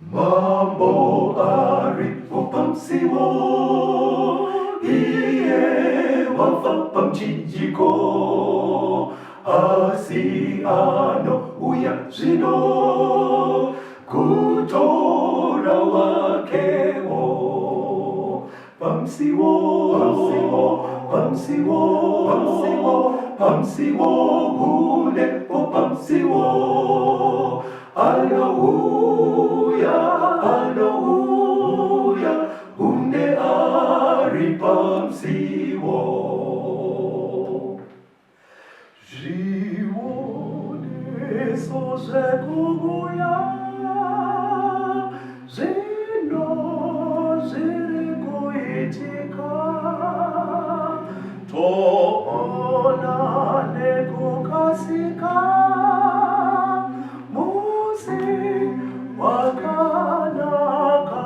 Mambo aripo pamusiwo, iye wafa pamuchinjiko, asi anouya zvino kutora wakewo. Pamusiwo, pamusiwo, pamusiwo, pamusiwo, pamusiwo, hundepo pamusiwo. Anouya, anouya, hunde ari pamusiwo. Zvioniso zvekuuya zvino zviri kuitika, toona nekukasika musi wakanaka.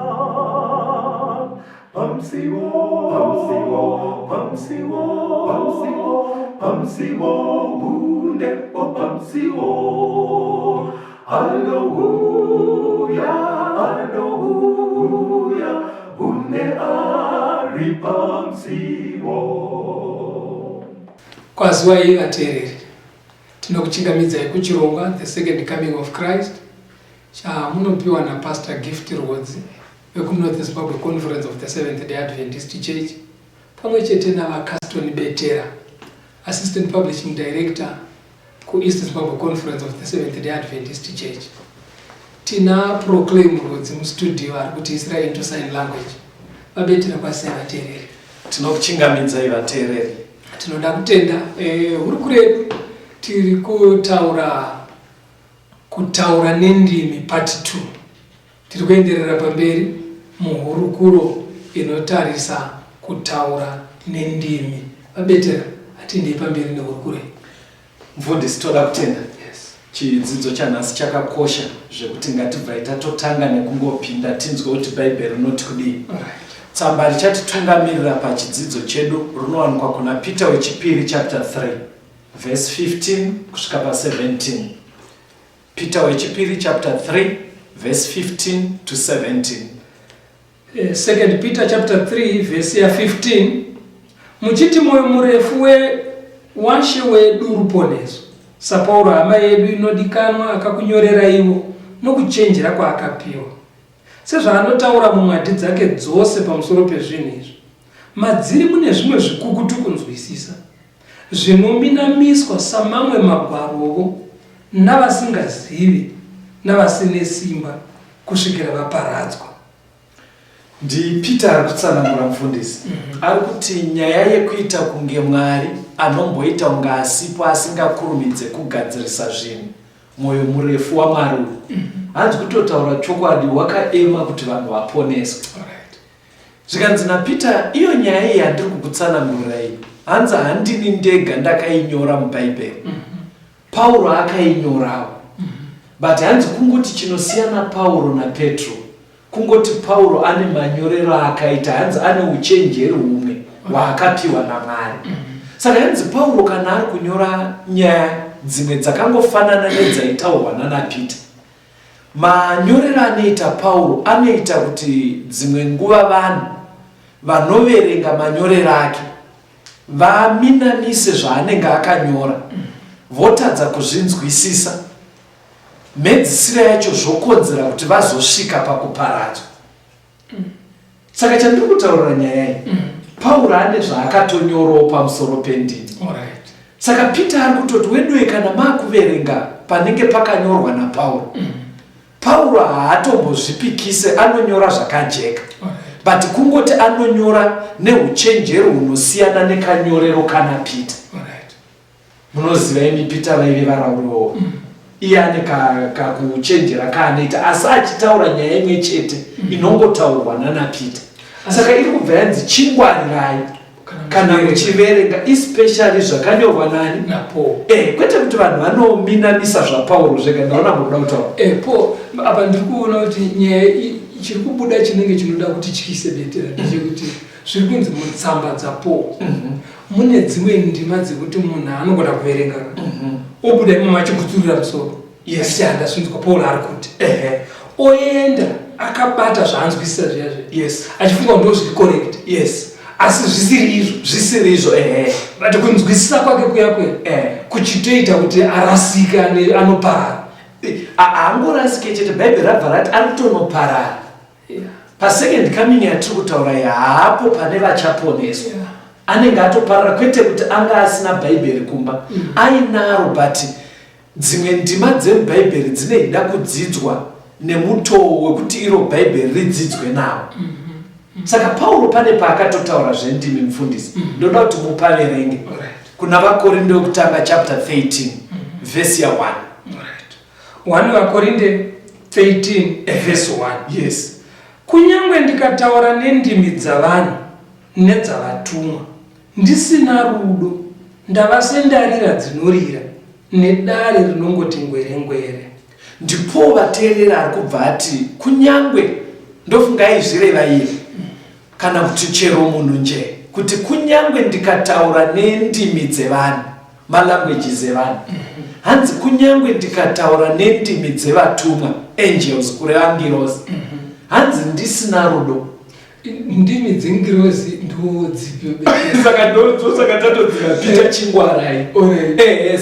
Pamusiwo, pamusiwo, pamusiwo, pamusiwo, pamusiwo, hundepo pamusiwo. Anouya, anouya, hunde ari pamusiwo. Kwaziwai vateereri, tinokuchingamidzai kuchirongwa The Second Coming of Christ chamunopiwa naPastor Gift Rwodzi vekuNorth Zimbabwe Conference of the Seventh Day Adventist Church pamwe chete naVaCaston Betera, Assistant Publishing Director kuEast Zimbabwe Conference of the Seventh Day Adventist Church. Tina Proclaim Rwodzi mustudio ari kutiisira into sign language. VaBetera kwasei vateereri. Tinokuchingamidzai vateereri. Tinoda kutenda eh, hurukuro yedu tiri kutaura kutaura nendimi part 2. Tiri kuenderera pamberi muhurukuro inotarisa kutaura nendimi. VaBetera, hatindei pamberi nehurukuro iyi. Mfundisi, toda kutenda. Yes. Chidzidzo chanhasi chakakosha zvekuti ngatibvai tatotanga nekungopinda tinzwe kuti Bhaibheri rinoti kudii. Right. Tsamba richatitungamirira pachidzidzo chedu rinowanikwa kuna Peter wechipiri chapter 3 verse 15 kusvika pa 17. Peter wechipiri chapter 3 verse 15 to 17. Second Peter chapter 3 verse ya 15 muchiti mwoyo murefu we waShe wedu ruponeso saPauro hama yedu inodikanwa akakunyoreraiwo nokuchenjera kwaakapiwa sezvaanotaura mumwadhi dzake dzose pamusoro pezvinhu izvi madziri mune zvimwe zvikukutu kunzwisisa zvinominamiswa samamwe magwarovo navasingazivi navasine simba kusvikira vaparadzwa. NdiPeter ari kutsanangura mufundisi. Ari kuti nyaya yekuita kunge Mwari anomboita kunge asipo asingakurumidze kugadzirisa zvinhu, mwoyo murefu waMwari uyu. Hanzi kutotaura chokwadi wakaema kuti vanhu vaponeswe. Zvikanzi naPeter, iyo nyaya iyi yandiri kukutsanangurirai, hanzi handini ndega ndakainyora muBhaibheri. Pauro akainyorawo. But hanzi kungoti chinosiyana Pauro naPetro, kungoti Pauro ane manyorero aakaita, hanzi ane uchenjeri humwe hwaakapiwa naMwari. Saka hanzi Pauro kana ari kunyora nyaya dzimwe dzakangofanana nedzaitaurwa nana Peter, Manyorero anoita Pauro anoita kuti dzimwe nguva vanhu vanoverenga manyorero ake vaminamise zvaanenge akanyora votadza kuzvinzwisisa, mhedzisiro yacho zvokonzera kuti vazosvika pakuparadzwa. Saka chandiri kutaurira nyaya iyi, Pauro ane zvaakatonyorawo pamusoro pendimi. Alright. Saka Peter ari kutoti weduwe kana makuverenga panenge pakanyorwa naPauro, Pauro haatombozvipikise, anonyora zvakajeka. Alright. But kungoti anonyora neuchenjeri hunosiyana nekanyorero kana Peter. Alright. Munoziva imi Peter vaive varauriwo. Iye ane kakuchenjera kaanoita asi achitaura nyaya imwe chete inongotaurwa nana Peter. Saka iri kubva yanzi chingwarirai kana muchiverenga especially zvakanyorwa nani naPaul. Kwete kuti vanhu vanominamisa zvaPauro zvega, ndaona munoda kutaura. Paul, apa ndiri kuona kuti nyaya chiri kubuda chinenge chinoda kuti tyise betera ndechekuti zviri kunzi mutsamba dzaPaul mune dzimwe ndima dzekuti munhu anogona kuverenga obuda imomo achigutsurira musoro. Achiti handazvinzwa Paul ari kuti. Oenda Akabata zvaanzwisisa zviya zviya. Yes. Achifunga kuti ndozviri correct. Yes. Asi zvisiri izvo. Zvisiri izvo ehe. But kunzwisisa kwake kuya kuya kuchitoita kuti arasike anoparara. Haangorasike chete, Bhaibheri rabva rati ari kutonoparara. Yeah. Pasecond coming yatiri kutaura iyi haapo pane vachaponeswa. Yeah. Anenge atoparara, kwete kuti anga asina Bhaibheri kumba. Ainaro, but dzimwe ndima dzemubhaibheri dzinehida kudzidzwa nemutoo wekuti iro Bhaibheri ridzidzwe navo. Saka Pauro pane paakatotaura zvendimi, mufundisi. Ndoda kuti mupaverenge. Kuna vaKorinde wekutanga chapter 13 verse ya 1. Alright. 1 vaKorinde 13 verse 1. Yes. Kunyangwe ndikataura nendimi dzavanhu nedzavatumwa, ndisina rudo, ndava sendarira dzinorira nedare rinongoti ngwere ngwere. Ndipo vateereri ari kubva ati kunyangwe, ndofunga aizvireva iye kana kuti chero munhu nje, kuti kunyangwe ndikataura nendimi dzevanhu, malanguages evanhu, hanzi kunyangwe ndikataura nendimi dzevatumwa, angels, kureva ngirozi, hanzi ndisina rudo. Ndimi dzengirozi ndodzipi? Saka ndosaka tatodzira Peter chingwarai.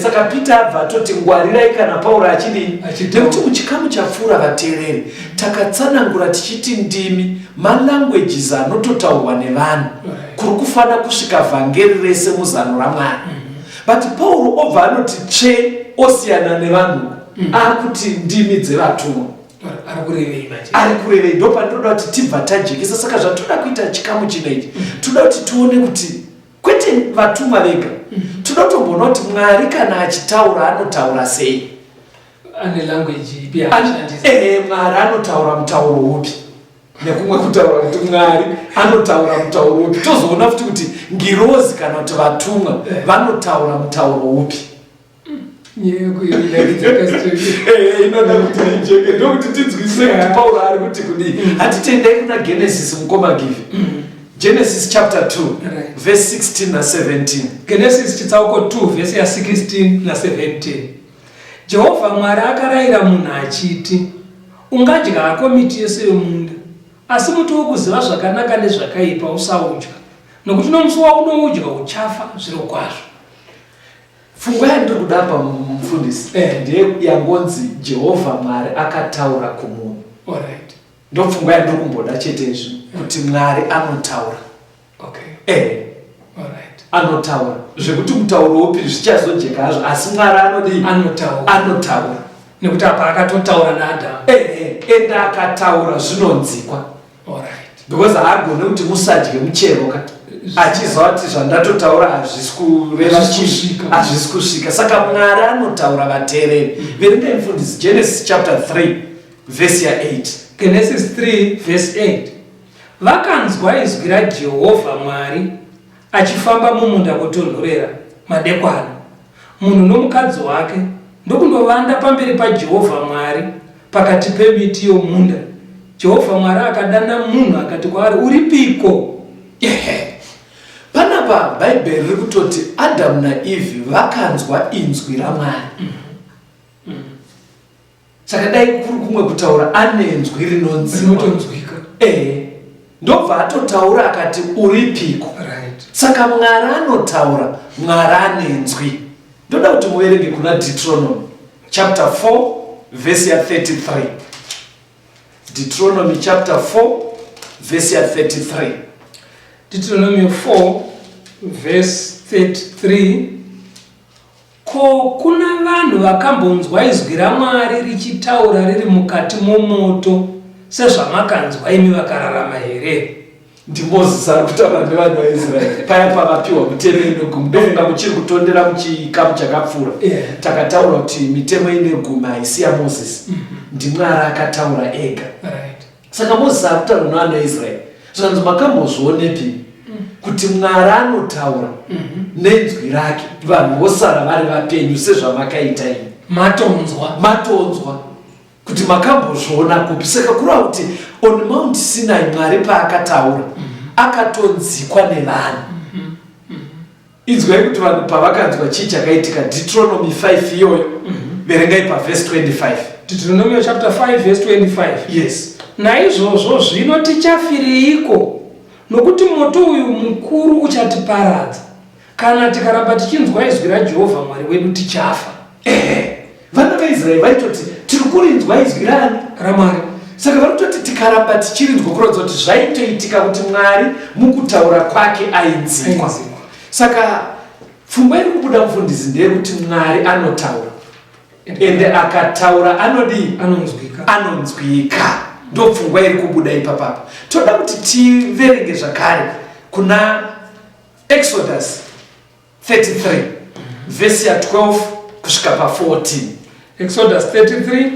Saka Peter abva atoti ngwarirai kana Pauro achidii? Achitaura. Nekuti muchikamu chapfuura, vateereri, takatsanangura tichiti ndimi malanguages anototaurwa nevanhu kuri kufana kusvika vhangeri rese muzano raMwari. But Pauro obva anoti tsve, osiyana nevanhu, akuti ndimi dzevatumwa. Ari kurevei manje? Ari kurevei? Ndo pandinoda kuti tibva tajekesa. Saka zvatoda kuita chikamu chino ichi, toda kuti tione kuti kwete vatumwa vega, toda kutomboona kuti Mwari kana achitaura anotaura sei. Ane language ipi yaashandisa? Mwari anotaura mutauro upi? Nekumwe kutaura kuti Mwari anotaura mutauro upi? Tozoona futi kuti ngirozi kana kuti vatumwa vanotaura mutauro upi. Nyaya yekuirakidza kastori. Inoda kuti ijeke, ndokuti tinzwisise kuti Pauro ari kuti kudii. Hatitendei kuna Genesis, mukoma Givi. Genesis chapter 2 verse 16 na17. Genesis chitsauko 2 vhesi ya16 na17. Jehovha Mwari akarayira munhu achiti, "Ungadya hako miti yese yomunda, asi muti wokuziva zvakanaka nezvakaipa usaudya, nokuti nomusi waunoudya uchafa zvirokwazvo." Pfungwa yandiri kuda apa, mufundisi, ndiye yangonzi Jehovha Mwari akataura kumunhu. Ndopfungwa yandiri kumboda chete izvi, kuti Mwari anotaura. Anotaura zvekuti mutauro upi zvichazojeka hazvo, asi Mwari anodii? Anotaura. Anotaura. Nekuti apa akatotaura naAdhamu. Ende akataura zvinonzikwa. Because haagone kuti musadye muchero ka achiziva kuti zvandatotaura hazvisi kureva Hazvisi chinhu, kusvika. Hazvisi kusvika. Saka Mwari anotaura, vateereri. Verengai, mufundisi, Genesis chapter 3 vhesi ya8. Genesis 3 verse 8. Vakanzwa izwi raJehovha Mwari achifamba mumunda kutonhorera madekwana, munhu nomukadzi wake ndokundovanda pamberi paJehovha Mwari pakati pemiti yomunda. Jehovha Mwari akadana munhu akati kwaari, "Uripiko?" Ehe, panapa Bhaibheri riri kutoti Adhamu naEvhi vakanzwa inzwi raMwari. Saka dai kuri kumwe kutaura, anenzwi rinonzikwa. Rinotonzwika. Ehe, ndobva atotaura akati, "Uripiko?" Saka Mwari anotaura, Mwari anenzwi. Ndoda kuti muverenge kuna Deuteronomy chapter 4 vhesi ya33. Deuteronomy chapter 4 vhesi ya33. Deuteronomy 4 verse 33. Ko kuna vanhu vakambonzwa izwi raMwari richitaura riri mukati momoto sezvamakanzwa imi vakararama here? NdiMozisi ari kutaura nevanhu vaIsraeri paya pavapiwa mitemo ine gumi. Ndofunga muchiri kutondera muchikamu chakapfuura. Takataura kuti mitemo ine gumi haisi yaMozisi, ndiMwari akataura ega. Saka Mozisi ari kutaura nevanhu vaIsraeri, zvanzi, "Makambozvionepi kuti Mwari anotaura nenzwi rake, vanhu vosara vari vapenyu sezvamakaita imi?" Matonzwa. Matonzwa kuti makambozviona kupi? Saka kureva kuti on Mount Sinai Mwari paakataura akatonzikwa nevanhu. Inzwai kuti vanhu pavakanzwa chii chakaitika. Deuteronomy 5 iyoyo, verengai pavhesi 25. Deuteronomy chapter 5 verse 25. Yes. Naizvozvo zvino tichafireiko? Nokuti moto uyu mukuru uchatiparadza. Kana tikaramba tichinzwa izwi raJehovha Mwari wedu tichafa. Ehe, vana vaIsraeri vaitoti tiri kurinzwa izwi rani? RaMwari. Saka vari kutoti tikaramba tichirinzwa kuratidza kuti zvaitoitika kuti Mwari mukutaura kwake ainzikwa. Saka pfungwa iri kubuda mufundisi ndeyekuti Mwari anotaura. Ende akataura anodii? Anonzwika. Anonzwika. Ndopfungwa iri kubuda ipapapa. Toda kuti tiverenge zvakare kuna Exodus 33 vhesi ya 12 kusvika pa 14. Exodus 33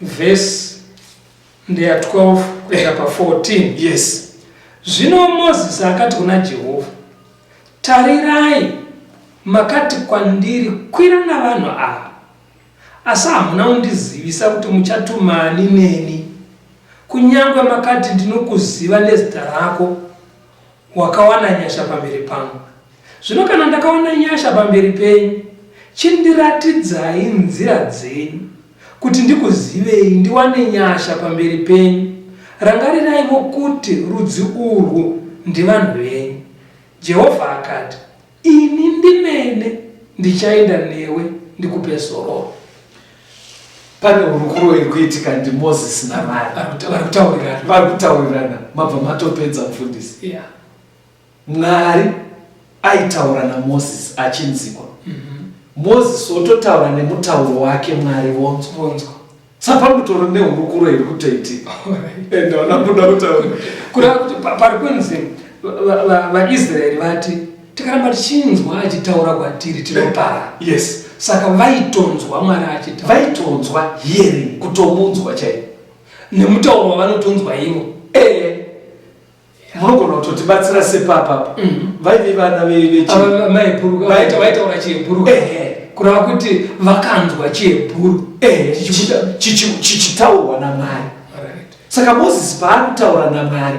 vhesi ndeya 12 kuenda pa 14. Yes. Zvino Mozisi akati kuna Jehovha, Tarirai, makati kwandiri, Kwira navanhu ava, asi hamuna kundizivisa kuti muchatuma ani neni. Kunyangwe makati, Ndinokuziva nezita rako, Wakawana nyasha pamberi pangu. Zvino kana ndakawana nyasha pamberi penyu, chindiratidzai nzira dzenyu, kuti ndikuzivei, ndiwane nyasha pamberi penyu. Rangariraivo kuti rudzi urwu ndivanhu venyu. Jehovha akati, Ini ndimene ndichaenda newe ndikupe zororo. Pane hurukuro iri kuitika ndiMozisi naMwari. Vari kutaurirana. Vari kutaurirana. Mabva matopedza mufundisi. Yeah. Mwari aitaura naMozisi achinzikwa. Mm -hmm. Mozisi ototaura nemutauro wake Mwari vonzwa. Vonzwa. Saka pari kutori nehurukuro iri kutoitika. Ende hauna kuda kutaura. Kureva kuti pari kunzi vaIsraeri vati tikaramba tichinzwa achitaura kwatiri tinoparara. Yes. Saka vaitonzwa Mwari achitaura. Vaitonzwa hearing, kutomunzwa chaiko. Nemutauro wavanotonzwa ivo. Eh. Munogona kutotibatsira sepapa. Vaive vana vechimahebhuru vaitaura chihebhuru. Kureva kuti vakanzwa chihebhuru. Chichitaurwa naMwari. Saka Mozisi paari kutaura naMwari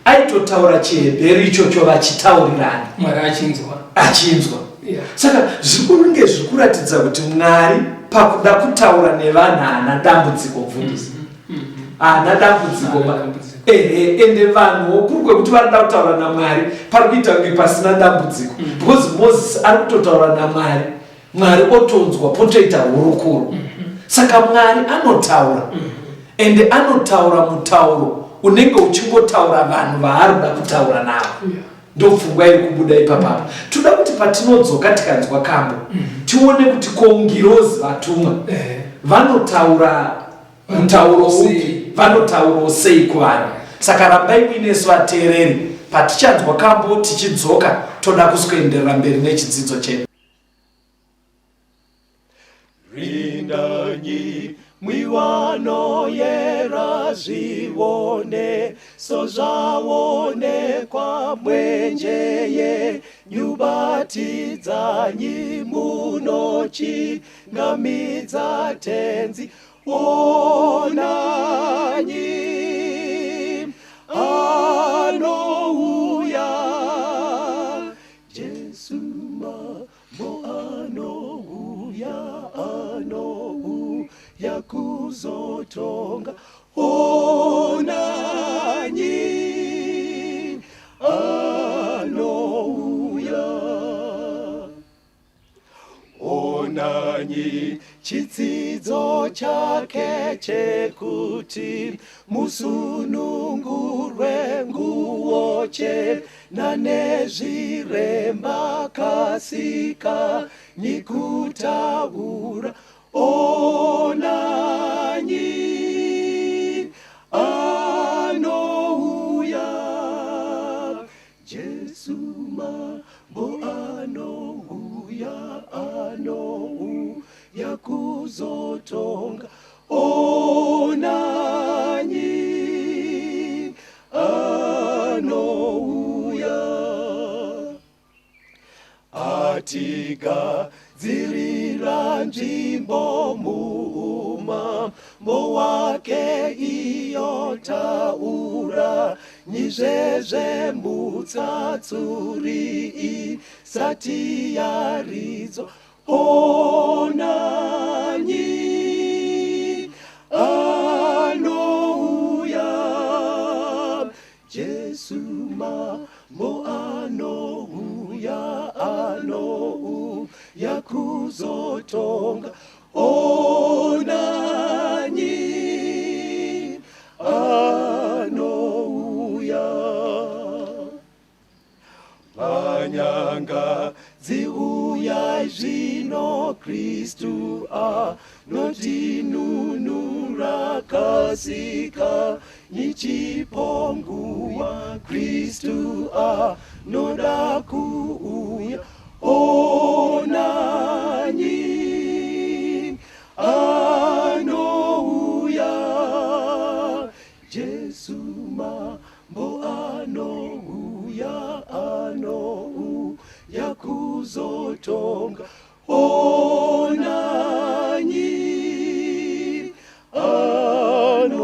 aitotaura chihebheru ichocho vachitaurirana. Mwari achinzwa. Achinzwa. Saka zviri kunge zviri kuratidza kuti Mwari pakuda kutaura nevanhu haana dambudziko mufundisi. Haana dambudziko ba. Ehe, ende vanhuwo kuri kwekuti varikuda kutaura naMwari pari kuita kunge pasina dambudziko because Moses ari kutotaura naMwari, Mwari otonzwa potoita hurukuro. Saka Mwari anotaura ende anotaura mutauro unenge uchingotaura vanhu vaari kuda kutaura navo. Ndopfungwa iri kubuda ipapapa. Toda kuti patinodzoka tikanzwa kambo tione kuti ko ngirozi vatumwa vanotaura mutauro upi, vanotaurawo sei kuvanhu. Saka rambai muinesu vateereri patichanzwa kambo tichidzoka toda kusweenderera mberi nechidzidzo chedu. Rindanyi miwano yera zvivone sozvaonekwa mwenje yenyu batidzanyi munochingamidza Tenzi onanyi anouya Jesu mambo anouya anouya kuzotonga onanyi anouya Onanyi chitsidzo chake chekuti musunungurwe nguo chena nezviremba kasika nyikutaura Onanyi anouya Jesu mambo anouya anouya kuzotonga onanyi anouya Atigadzirira nzvimbo muumambo wake iyo taura nyizvezve mutsatsuri isati yaridzwa onanyi anouya. Kristu anotinunura kasika ichipo nguva Kristu anoda kuuya onanyi anouya Jesu mambo anouya anouya kuzotonga onanyi anouya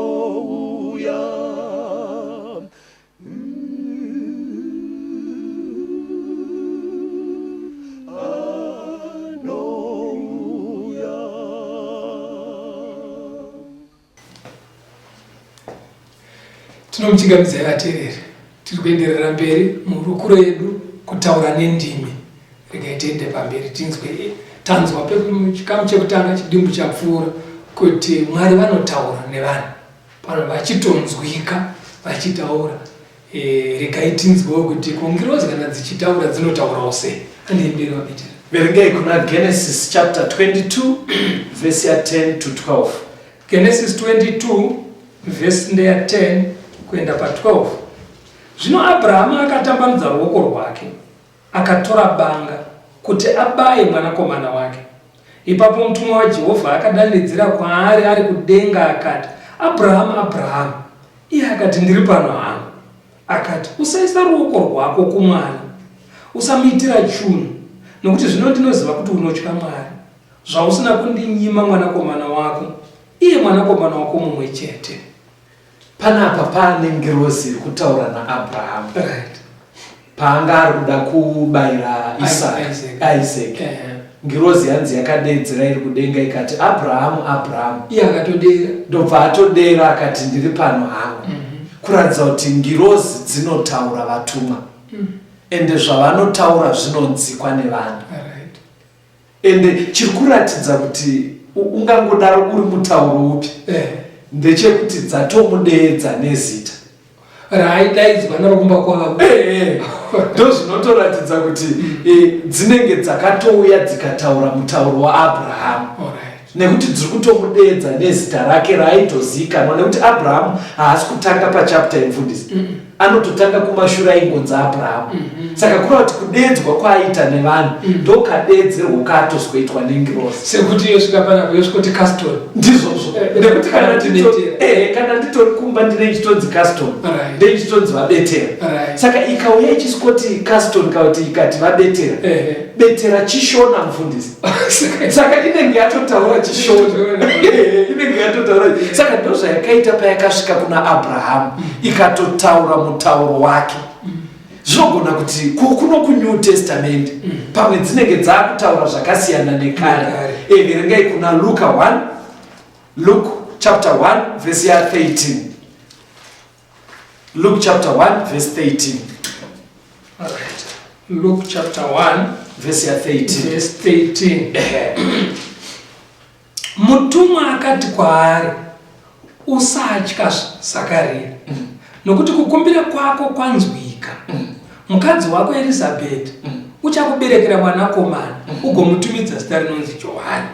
anouya. Tinomuchingamidzai vateereri. Tiri kuenderera mberi muhurukuro yedu kutaura nendimi. Regai tiende pamberi tinzwe. Tanzwa chikamu chekutanga chidimbu chapfuura kuti Mwari vanotaura nevanhu pano vachitonzwika vachitaura. E, regai tinzwewo kuti ko ngirozi kana dzichitaura dzinotaurawo sei. Handei mberi vaBetera. Verengai kuna Genesis chapter 22 verse ya 10 to 12. Genesis 22 vhesi ndeya 10 kuenda pa 12. Zvino Abrahamu akatambanudza ruoko rwake, akatora banga kuti abaye mwanakomana wake. Ipapo mutumwa waJehovha akadanidzira kwaari ari kudenga akati, Abrahamu, Abrahamu! Iye akati, Ndiri pano hangu. Akati, Usaisa ruoko rwako kumwana, usamuitira chunhu, nokuti zvino ndinoziva kuti unotya Mwari, zvausina kundinyima mwanakomana wako, iye mwanakomana wako mumwe chete. Panapa paane ngirozi iri kutaura naAbrahamu. Right. Paanga ari kuda kubayira Isaka, Isaac. Ngirozi yanzi yakadeedzera iri kudenga ikati Abrahamu, Abrahamu. Iye akatodera. Ndobva atodera akati ndiri pano hangu. Mm -hmm. Kuratidza kuti ngirozi dzinotaura vatumwa. Mm. Ende zvavanotaura zvinonzikwa nevanhu. Right. Ende chiri kuratidza kuti ungangodaro uri mutauro upi eh. ndechekuti dzatomudeedza nezita raaidaidzwa naro kumba kwavo eh, eh. ndozvinotoratidza kuti eh, dzinenge dzakatouya dzikataura mutauro waAbrahamu nekuti dziri kutomudeedza nezita rake raaitoziikanwa nekuti Abrahamu haasi kutanga pachapter yemufundisi mm -mm. Anototanga kumashure aingonzi Abrahamu. Mm -hmm. Saka kureva kuti kudeedzwa kwaaita nevanhu mm. ndokadeedzerwo kaatozoitwa nengirozi. Sekuti yosvika panapa yosvikoti Caston. Ndizvozvo. Eh, Nekuti kana nditori eh, kana nditori kumba ndine ichitonzi Caston. Right. Ndine ichitonzi vaBetera. Right. Saka ikauya ichisvikoti Caston kana kuti ikati vaBetera. Eh. Betera chishona mufundisi. Saka inenge yatotaura chishona. Inenge yatotaura. Saka ndozvayakaita payakasvika kuna Abrahamu ikatotaura mutauro wake. Zvinogona kuti kuno kuNew Testament pamwe dzinenge dzakutaura zvakasiyana nekare. Verengai kuna Luka 1, Luke chapter 1 verse ya 13. Luke chapter 1 verse 13. All right. Luke chapter 1 verse ya 13. Verse 13. Mutumwa akati kwaari, usatya Zakaria, mm. nokuti kukumbira kwako kwanzwika. Mm. Mukadzi wako Erizabheti mm. uchakuberekera mwanakomana, mm. ugomutumidza zita rinonzi Johani.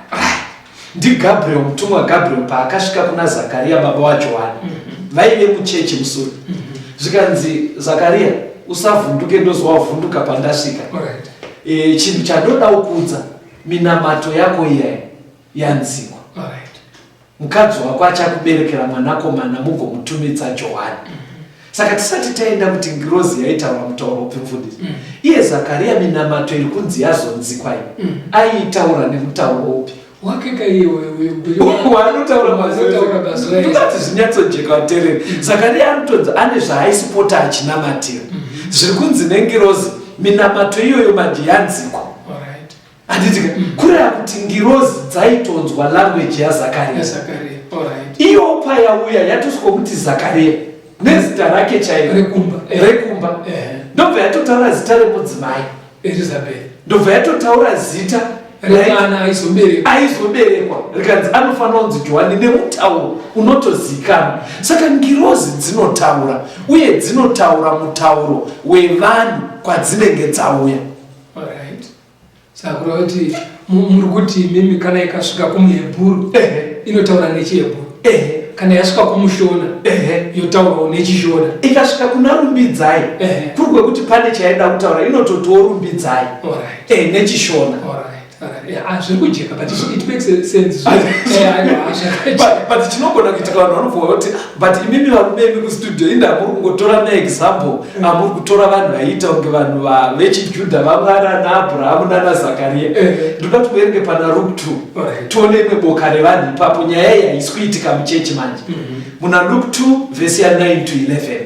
NdiGabriel, mutumwa Gabriel paakasvika kuna Zakaria baba waJohani mm -hmm. vaive muchechi musuri mm -hmm. zvikanzi Zakaria usavhunduke ndozwa wavhunduka pandasvika right. E, chinhu chandoda kukuudza minamato yako iyaya yanzikwa right. Mukadzi wako achakuberekera mwanakomana mugomutumidza Johani. Mm -hmm. Saka tisati taenda kuti ngirozi yaitaura mutauro upi mfundisi. Mm. Iye Zakaria minamato iri kunzi yazonzikwa iyi. Mm. Aiitaura nemutauro upi? Wake kaiye waanotaura mazuva. Ndingati zvinyatsojeka vatereri. Mm. Zakaria anotonzi ane zvaaisipota achinamatira. Mm. Zviri kunzi nengirozi minamato iyoyo manje yanzikwa. Handiti mm. kureva kuti ngirozi dzaitonzwa language yaZakaria. Iyo payauya yatosvika kuti Zakaria nezita rake chairo rekumba, rekumba. Eh. Ndobva yatotaura zita remudzimai Elizabeth, ndobva yatotaura zita remwana aizoberekwa, aizoberekwa rikanzi anofanira kunzi Johani nemutauro unotozikanwa. Saka ngirozi dzinotaura uye dzinotaura mutauro wevanhu kwadzinenge dzauya. Alright. Saka kureva kuti Muri kuti imimi kana ikasvika kumuhebhuru inotaura nechihebhuru, kana yasvika kumushona yotaurawo nechishona. Ikasvika kuna Rumbidzai, kuri kwekuti pane chaida kutaura, inototiwo Rumbidzai nechishona. Zviri kujeka, but it makes sense. But chinogona kuitika, vanhu vanobva kuti, but imimi varume imi kustudio, inda muri kungotora maexample amuri kutora vanhu vaiita kunge vanhu vechijudha, vamwari ana Abrahamu nana Zakariya. Ndoda kuti muverenge pana Luke 2, tione imwe boka revanhu ipapo. Nyaya iyi haisi kuitika muchechi manje. Muna Luke 2 vhesi ya9 to 11.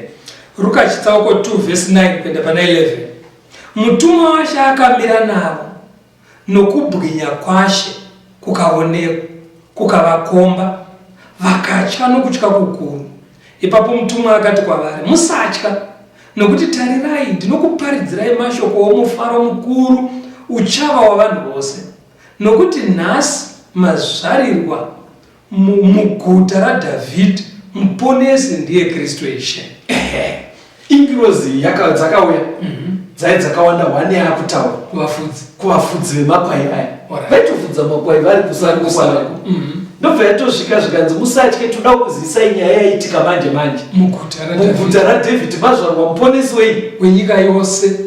Ruka chitsauko 2 vhesi 9 kuenda pana 11. Mutumwa waShe akamira navo, nokubwinya kwaShe kukaonekwa kukavakomba, vakatya nokutya kukuru. Ipapo mutumwa akati kwavari, "Musatya, nokuti tarirai, ndinokuparidzirai mashoko omufaro mukuru uchava wavanhu vose, nokuti nhasi mazvarirwa muguta raDhavhidhi muponesi, ndiye Kristu Ishe." Ingirozi dzakauya dzai dzakawanda, hwane yakutaura kuvafudzi. Kuvafudzi vemakwai aya. Vaitofudza makwai vari kusango kwanako. Ndobva yatosvika, zvikanzi, "Musatye, toda kuzisai nyaya yaitika manje manje. Muguta Muguta raDhavhidhi mazvarwa muponesi wei?" Wenyika yose.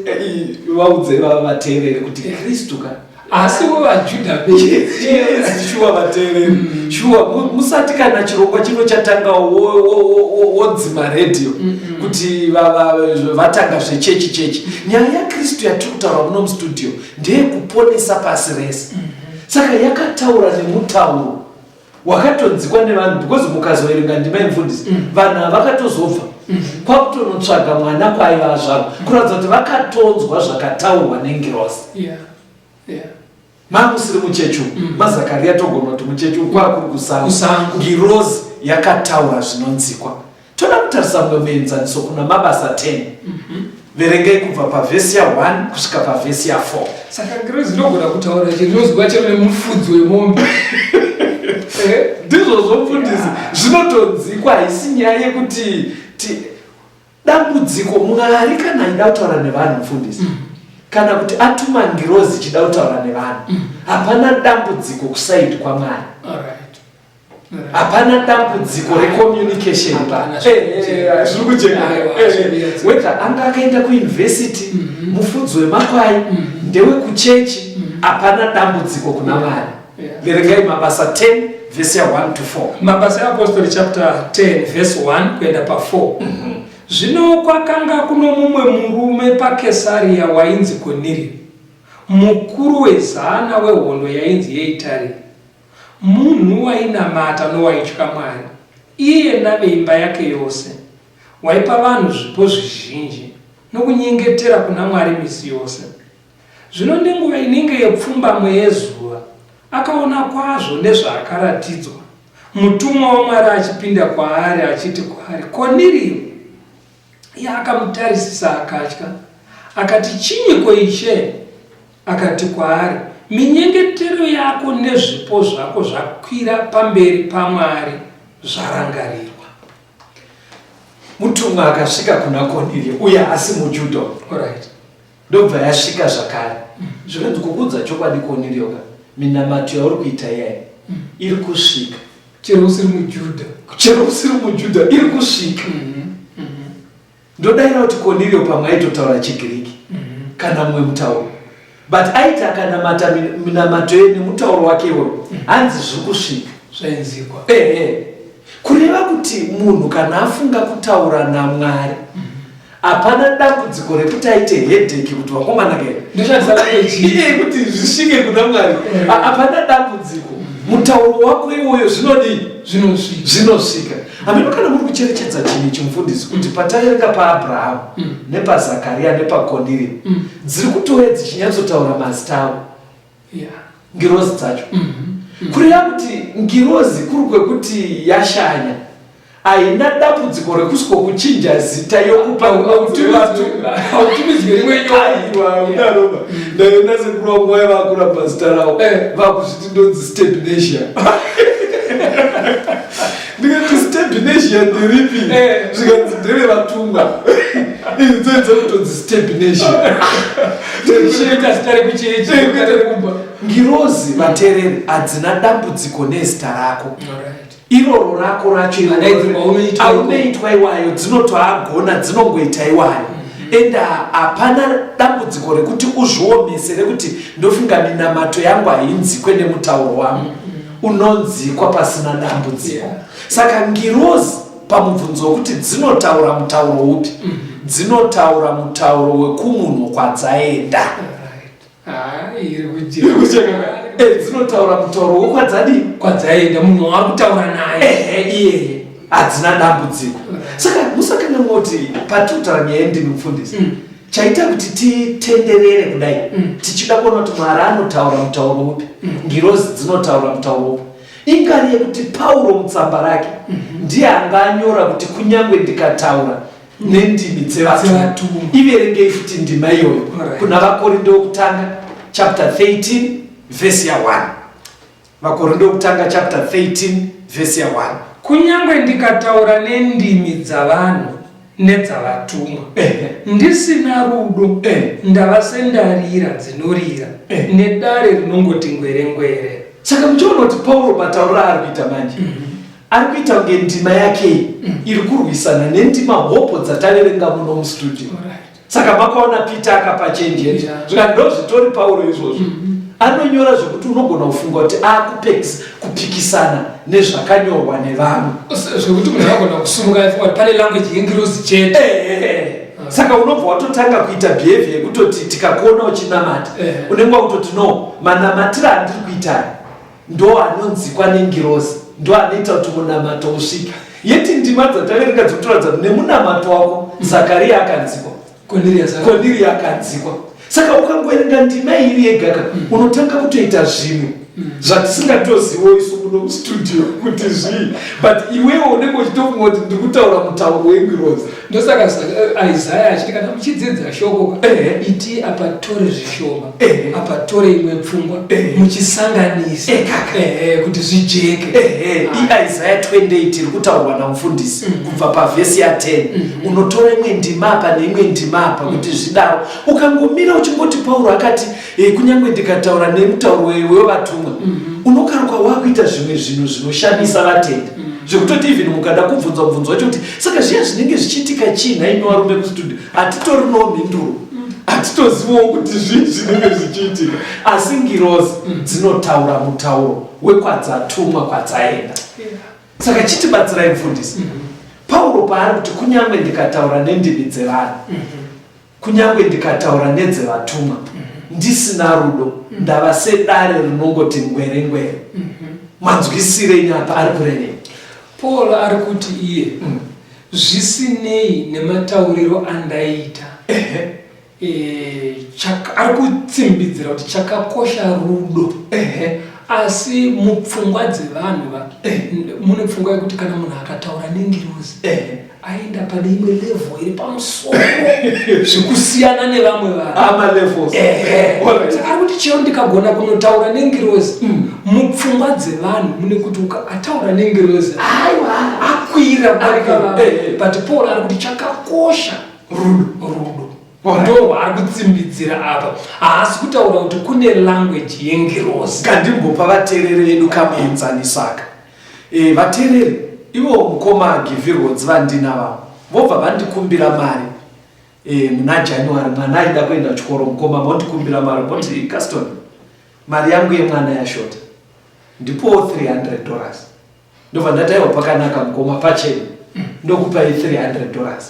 Vaudze vateerere kuti Kristu ka. Asi vo vaJudha. Yes, shuwa vateereri, shuwa musati kana chirongwa chino chatanga wodzima redhiyo kuti vatanga zvechechi chechi. Nyaya yaKristu yatiri kutaura muno mustudio ndeyekuponesa pasi rese, saka yakataura nemutauro wakatonzikwa nevanhu, because mukazoverenga ndima yemufundisi, vanhu ava vakatozobva kwakutonotsvaga mwana kwaiva azvarwa, kuratidza kuti vakatonzwa zvakataurwa nengirozi. Mamusiri muchechi umu, maZakariya togona kuti muchechi umu, kwakuri kusango. Kusango. Ngirozi yakataura zvinonzikwa. Toda kutarisa mumwe muenzaniso kuna Mabasa 10. Verengei kubva pavhesi ya1 kusvika pavhesi ya4. Saka ngirozi inogona kutaura chinozwa chero nemufudzi wemombe. Ndizvozvo mufundisi, zvinotonzikwa. Haisi nyaya yekuti dambudziko. Mwari kana aida kutaura nevanhu, mufundisi, kana kuti atuma ngirozi ichida kutaura nevanhu, hapana dambudziko kuside kwaMwari. Hapana dambudziko recommunication. Hapana. Zviri kujeka. Aiwa, zviri Whether anga akaenda kuyunivhesiti, mufudzi wemakwai, ndewekuchechi, hapana dambudziko kuna Mwari. Verengai Mabasa 10 vhesi ya1 to 4. Mabasa eApostori chapter 10 verse 1 kuenda pa4. Zvino kwakanga kuno mumwe murume paKesaria wainzi Konirio, mukuru wezana wehondo yainzi yeItaria, munhu wainamata nowaitya Mwari, iye naveimba yake yose, waipa vanhu zvipo zvizhinji nokunyengetera kuna Mwari misi yose. Zvino nenguva inenge yepfumbamwe yezuva akaona kwazvo nezvaakaratidzwa, mutumwa waMwari achipinda kwaari achiti kwaari, "Konirio." Iye akamutarisisa akatya, akati, "Chinyiko, Ishe?" Akati kwaari, "Minyengetero yako nezvipo zvako zvakwira pamberi paMwari zvarangarirwa." Mutumwa akasvika kuna Konirio uye asi muJudha. Ndobva yasvika zvakare, zvikanzi, "Kukuudza chokwadi Konirio ka, minamato yauri kuita iyai iri kusvika." Chero usiri muJudha. Chero usiri muJudha, iri kusvika. Ndodayira kuti Konirio pamwe aitotaura chiGiriki kana mumwe mutauro, but aiti akanamata minamato ye nemutauro wake iwoyo, hanzi zviri kusvika. Zvainzikwa. Ehe, kureva kuti munhu kana afunga kutaura naMwari, hapana dambudziko rekuti aite headache kuti vakomana ke Ndoshandisa language. Iye kuti zvisvike kuna Mwari. Hapana dambudziko, mutauro wako iwoyo zvinodii? Zvinosvika. Zvinosvika. Hameno kana muri kucherechedza chinhu ichi mufundisi, kuti pataverenga paAbrahamu nepaZakariya nepaKonirio, dziri kutouya dzichinyatsotaura mazita avo, ngirozi dzacho. Kureva kuti ngirozi kuri kwekuti yashanya, haina dambudziko rekusiko kuchinja zita yokupa. Hautumidzwe rimwe nyora. Aiwa, udaroma ndaiona sekuru vangu vaiva vakuramba zita ravo, vakuzviti ndonzi Stebnesia. Ndikati, "Stebnesia?" Stebnesia nderipi? Zvikanzi nderevatumwa. Idzi dzoi dzokutonzi Stebnesia. Kuita zita rekuchechi, kuita rekumba. Ngirozi vateereri hadzina dambudziko nezita rako. Iroro rako racho iroro Madaidzirwo aunoitwa iko. aunoitwa iwayo dzinotoagona dzinongoita iwayo. Ende hapana dambudziko rekuti uzviomese rekuti ndofunga minamato yangu hainzikwe nemutauro wangu. Unonzikwa pasina dambudziko. Saka ngirozi pamubvunzo wekuti dzinotaura mutauro upi, dzinotaura mutauro wekumunhu kwadzaenda. Iri kujeka. Dzinotaura mutauro wekwadzadii? Kwadzaenda, munhu waari kutaura naye. Ehe, iyeye hadzina dambudziko. Saka musakanganwa kuti patinotaura nyaya yendimi mufundisi, chaita kuti titenderere kudai tichida kuona kuti Mwari anotaura mutauro upi, ngirozi dzinotaura mutauro upi, ingari yekuti Pauro mutsamba rake ndiye anga anyora kuti kunyange ndikataura nendimi dzevatumwa. Dzevatumwa. Iverengei futi ndima iyoyo kuna VaKorinde wokutanga chapter 13 verse ya 1. VaKorinde wokutanga chapter 13 verse ya 1. Kunyange ndikataura nendimi dzavanhu nedzavatumwa, ndisina rudo, ndava sendarira dzinorira nedare rinongoti ngwere ngwere. Saka muchiona kuti Pauro matauriro aari kuita manje, ari kuita kunge ndima yake iyi iri kurwisana nendima hopo dzataverenga muno mustudio. Saka makaona Peter akapa chenjedzo. Zvikati ndozvitori Pauro izvozvo. Anonyora zvekuti unogona kufunga kuti akupikisana nezvakanyorwa nevamwe. Zvekuti munhu anogona kusumuka achifunga kuti pane language yengirozi chete. Saka unobva watotanga kuita behavior yekutoti tikakuona uchinamata, unenge wakutoti no, manamatiro andiri kuita ndo anonzikwa nengirozi, ndo anoita kuti munamato usvike. Yeti ndima dzataverenga dzinotoratidza kuti nemunamato wako Zakaria akanzikwa, Cornelia akanzikwa. Saka ukangoerenga ndima iri yegaka, unotanga kutoita zvimwe zvatisingatozivo isu muno mustudio kuti zvii, but iwewe unenge uchitofunga kuti ndiri kutaura mutauro wengirozi. Ndosaka Isaiah achiti kana muchidzidza shoko, iti apa tore zvishoma, apa tore imwe pfungwa, muchisanganisa, kuti zvijeke. IIsaiah 28 iri kutaurwa namufundisi kubva pavhesi ya 10. Unotora imwe ndima apa neimwe ndima apa kuti zvidaro. Ukangomira uchingoti Pauro akati kunyange ndikataura nemutauro wevatumwa, unokaruka wakuita zvimwe zvinhu zvinoshamisa vatendi. Zvekutoti even mukada kubvunza mubvunzo wacho kuti saka zviya zvinenge zvichiitika chii nhaimi varume kustudio, hatitorinawo mhinduro, hatitozivawo kuti zvii zvinenge zvichiitika. Asi ngirozi dzinotaura mutauro wekwadzatumwa kwadzaenda. Saka chitibatsirai mufundisi. Pauro paari kuti kunyange ndikataura nendimi dzevanhu, kunyange ndikataura nedzevatumwa, ndisina rudo, ndava sedare rinongoti ngwere ngwere. Manzwisirei apa ari kurevei? Paul ari kuti iye, zvisinei nematauriro andaita, ari kutsimbidzira kuti chakakosha rudo. Asi mupfungwa dzevanhu mune pfungwa yekuti kana munhu akataura nengirozi, aenda pane imwe level iri pamusoro zvekusiyana nevamwe vanhu. Ama levels. Saka ari kuti chero ndikagona kunotaura nengirozi, mupfungwa dzevanhu mune kuti ataura nengirozi, Aiwa. akwira kudarika vamwe. But Paul ari kuti chakakosha rudo. Rudo. Ndo ari kutsimbidzira apa. Haasi kutaura kuti kune language yengirozi. Ngandimbopa vateereri vedu kamuenzaniso aka. Vateereri, ivo mukoma Givirwods vandina vavo vobva vandikumbira mari muna January, mwana aida kuenda kuchikoro, mukoma vondikumbira mari, voti Caston, mari yangu yemwana yashota, ndipowo $300. Ndobva ndati aiwa pakanaka mukoma, pachena ndokupai $300.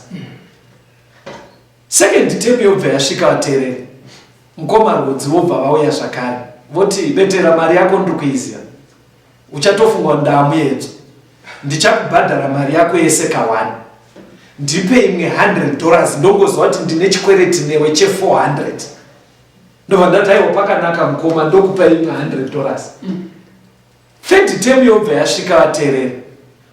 Second term yobva yasvika vateereri, mukoma Rwodzi vobva vauya zvakare voti betera mari yako ndiri kuiziva, uchatofunga ndamuedzo, ndichakubhadhara mari yako yese kawani, ndipe imwe $100, ndongoziva kuti ndine chikwereti newe che 400. Ndobva ndati aiwa pakanaka mukoma, ndokupa imwe $100. Third term yobva yasvika vateereri,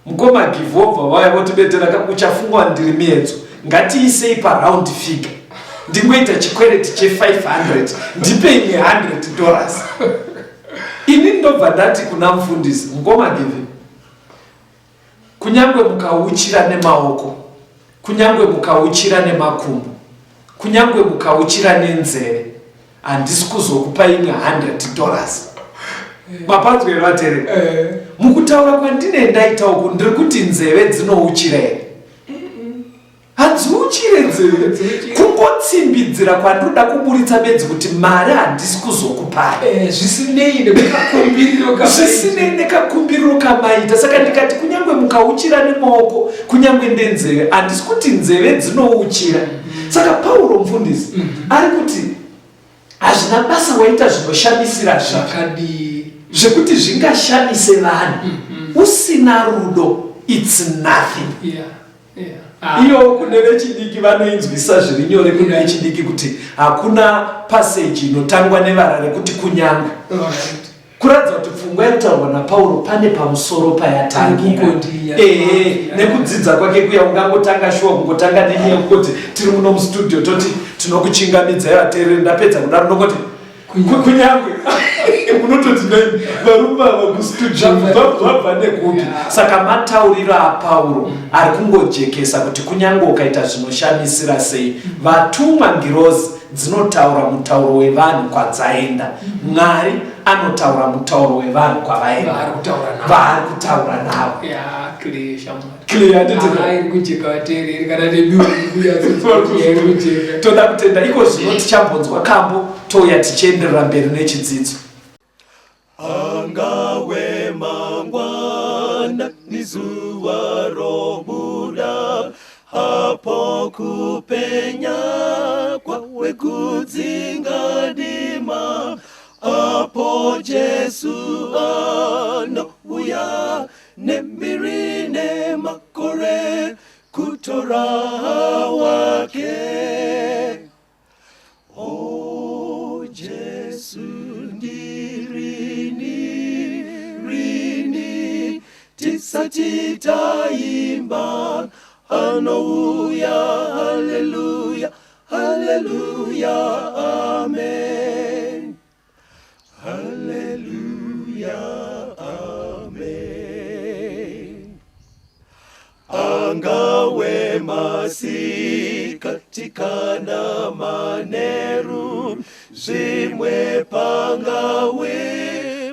mukoma Give vobva vauya voti betera ka, uchafungwa ndiri miedzo, ngatiisei paround figure, ndingoita chikwereti che 500, ndipe imwe $100. Ini ndobva ndati kuna mufundisi, mukoma Give, Kunyangwe mukauchira nemaoko, kunyangwe mukauchira nemakumbo, kunyangwe mukauchira nenzeve, handisi kuzokupa imwe 100 dollars. Mapanzwa here vateereri? Eh. Mukutaura kwandine ndaita uku ndiri kuti nzeve dzinouchira here? Hadziuchire nzeve. Kungotsimbidzira kwandinoda kuburitsa bedzi kuti mari handisi kuzokupai. Eh, zvisinei nekakumbiriro kamaita. Zvisinei nekakumbiriro kamaita. Saka ndikati kunyange mukauchira nemaoko, kunyange nenzeve, handisi kuti nzeve dzinouchira. Saka Pauro mufundisi ari kuti hazvina basa waita zvinoshamisira zvakadii zvekuti zvingashamise vanhu usina rudo, it's nothing. Ah. Iyo kune vechidiki vanoinzwisa zviri nyore kune vechidiki kuti hakuna passage inotangwa nevara rekuti kunyangwe. Kuratidza kuti pfungwa iri kutaurwa naPauro pane pamusoro payatangira. Ari Ehe, nekudzidza kwake kuya ungangotanga shuwa kungotanga nenyaya yekungoti tiri muno mustudio toti tinokuchingamidzai vateereri, ndapedza kudaro ndongoti kunyangwe munototi nei varume ava kustudio zvabva nekupi. Saka matauriro aPauro ari kungojekesa kuti kunyange ukaita zvinoshamisira sei, vatumwa ngirozi dzinotaura mutauro wevanhu kwadzaenda, Mwari anotaura mutauro wevanhu kwavaenda, Vaari kutaura navo. Vaari kutaura navo. Yeah, clear, shamwari. Clear, handiti? Ah, iri kujeka vateereri, kana nemiwo muri iri kujeka. Toda kutenda. Iko zvino tichambonzwa kambo, touya tichienderera mberi nechidzidzo. Angawe mangwana nizuva robuda, apo kupenya kwawe kudzinga dima, apo Jesu anouya nembiri nemakore kutora wake. O Jesu ndirini rini tisati taimba, anouya, haleluya, haleluya, amen, haleluya, amen. Angawe masikati kana manheru, zvimwe pangawe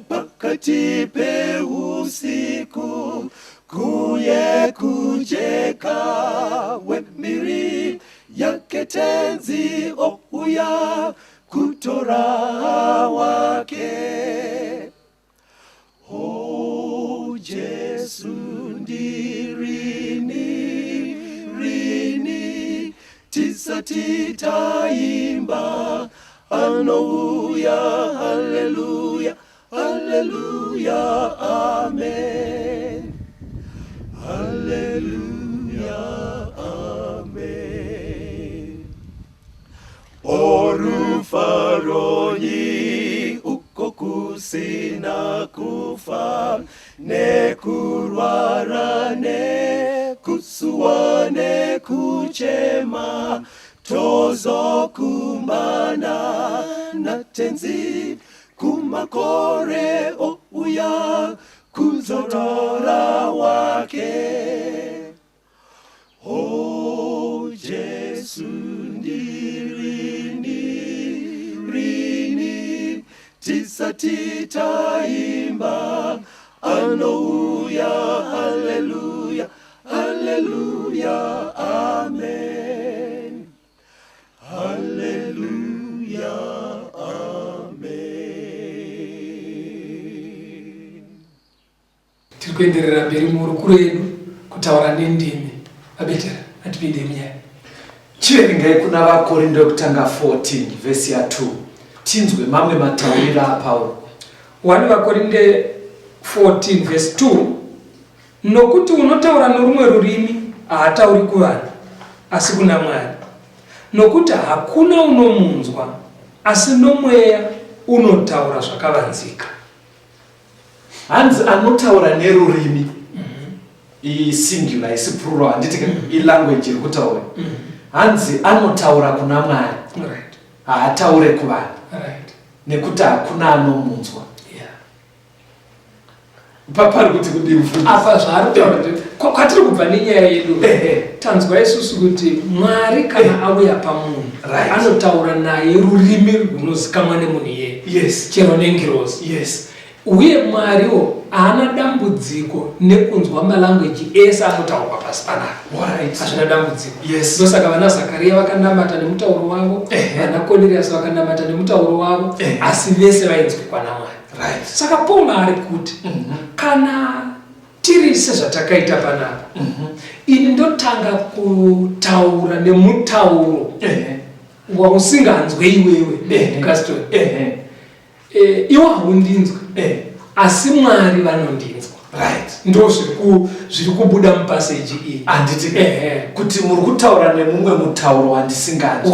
pakati peusiku, kuye kujeka wemiri yake tenzi ouya kutora wake. O Jesu ndirini rini tisati taimba, anouya, haleluya, haleluya, amen, haleluya, amen. Orufaronyi uko kusina kufa, nekurwara nekusuwa nekuchema, tozokumbana natenzi kumakore ouya kuzotora wake. O Jesu ndirini rini tisati taimba, anouya, haleluya, haleluya, amen, haleluya, amen. Tiri kuenderera mberi muhurukuro yedu kutaura nendimi. VaBetera, atipindei munyaya. Chiverengai kuna vaKorindo yekutanga 14 vhesi ya 2 tinzwe mamwe matauriro aPauro. 1 vaKorinde 14 vhesi 2, nokuti unotaura norumwe rurimi haatauri kuvanhu, asi kuna Mwari, nokuti hakuna unomunzwa, asi nomweya unotaura zvakavanzika. Hanzi anotaura nerurimi isingular, isi plural, handiti? Ilanguage iri kutaura. Hanzi anotaura kuna Mwari, haataure kuvanhu, nekuti hakuna anomunzwa. Papari kuti kudii, mufundisi? Apa zvaari kutaura Kwatiri kubva nenyaya yedu, tanzwa isusu kuti Mwari kana auya pamunhu anotaura naye rurimi runozikamwa nemunhu iyeye, chero nengirozi. Uye Mwariwo haana dambudziko nekunzwa malanguage ese anotaurwa pasi panapa. Hazvina dambudziko. Ndosaka vana Zakariya vakanamata nemutauro wavo, vana Cornelius vakanamata nemutauro wavo, asi vese vainzwikwa naMwari. Saka Paul ari kuti kana tiri sezvatakaita panapa, ini ndotanga kutaura nemutauro wausinganzwe iwewe, Gaston. Iwe haundinzwe, asi Mwari vanondinzwa. Ndo zviri kubuda mupassage iyi. Handiti kuti muri kutaura nemumwe mutauro wandisinganzwi.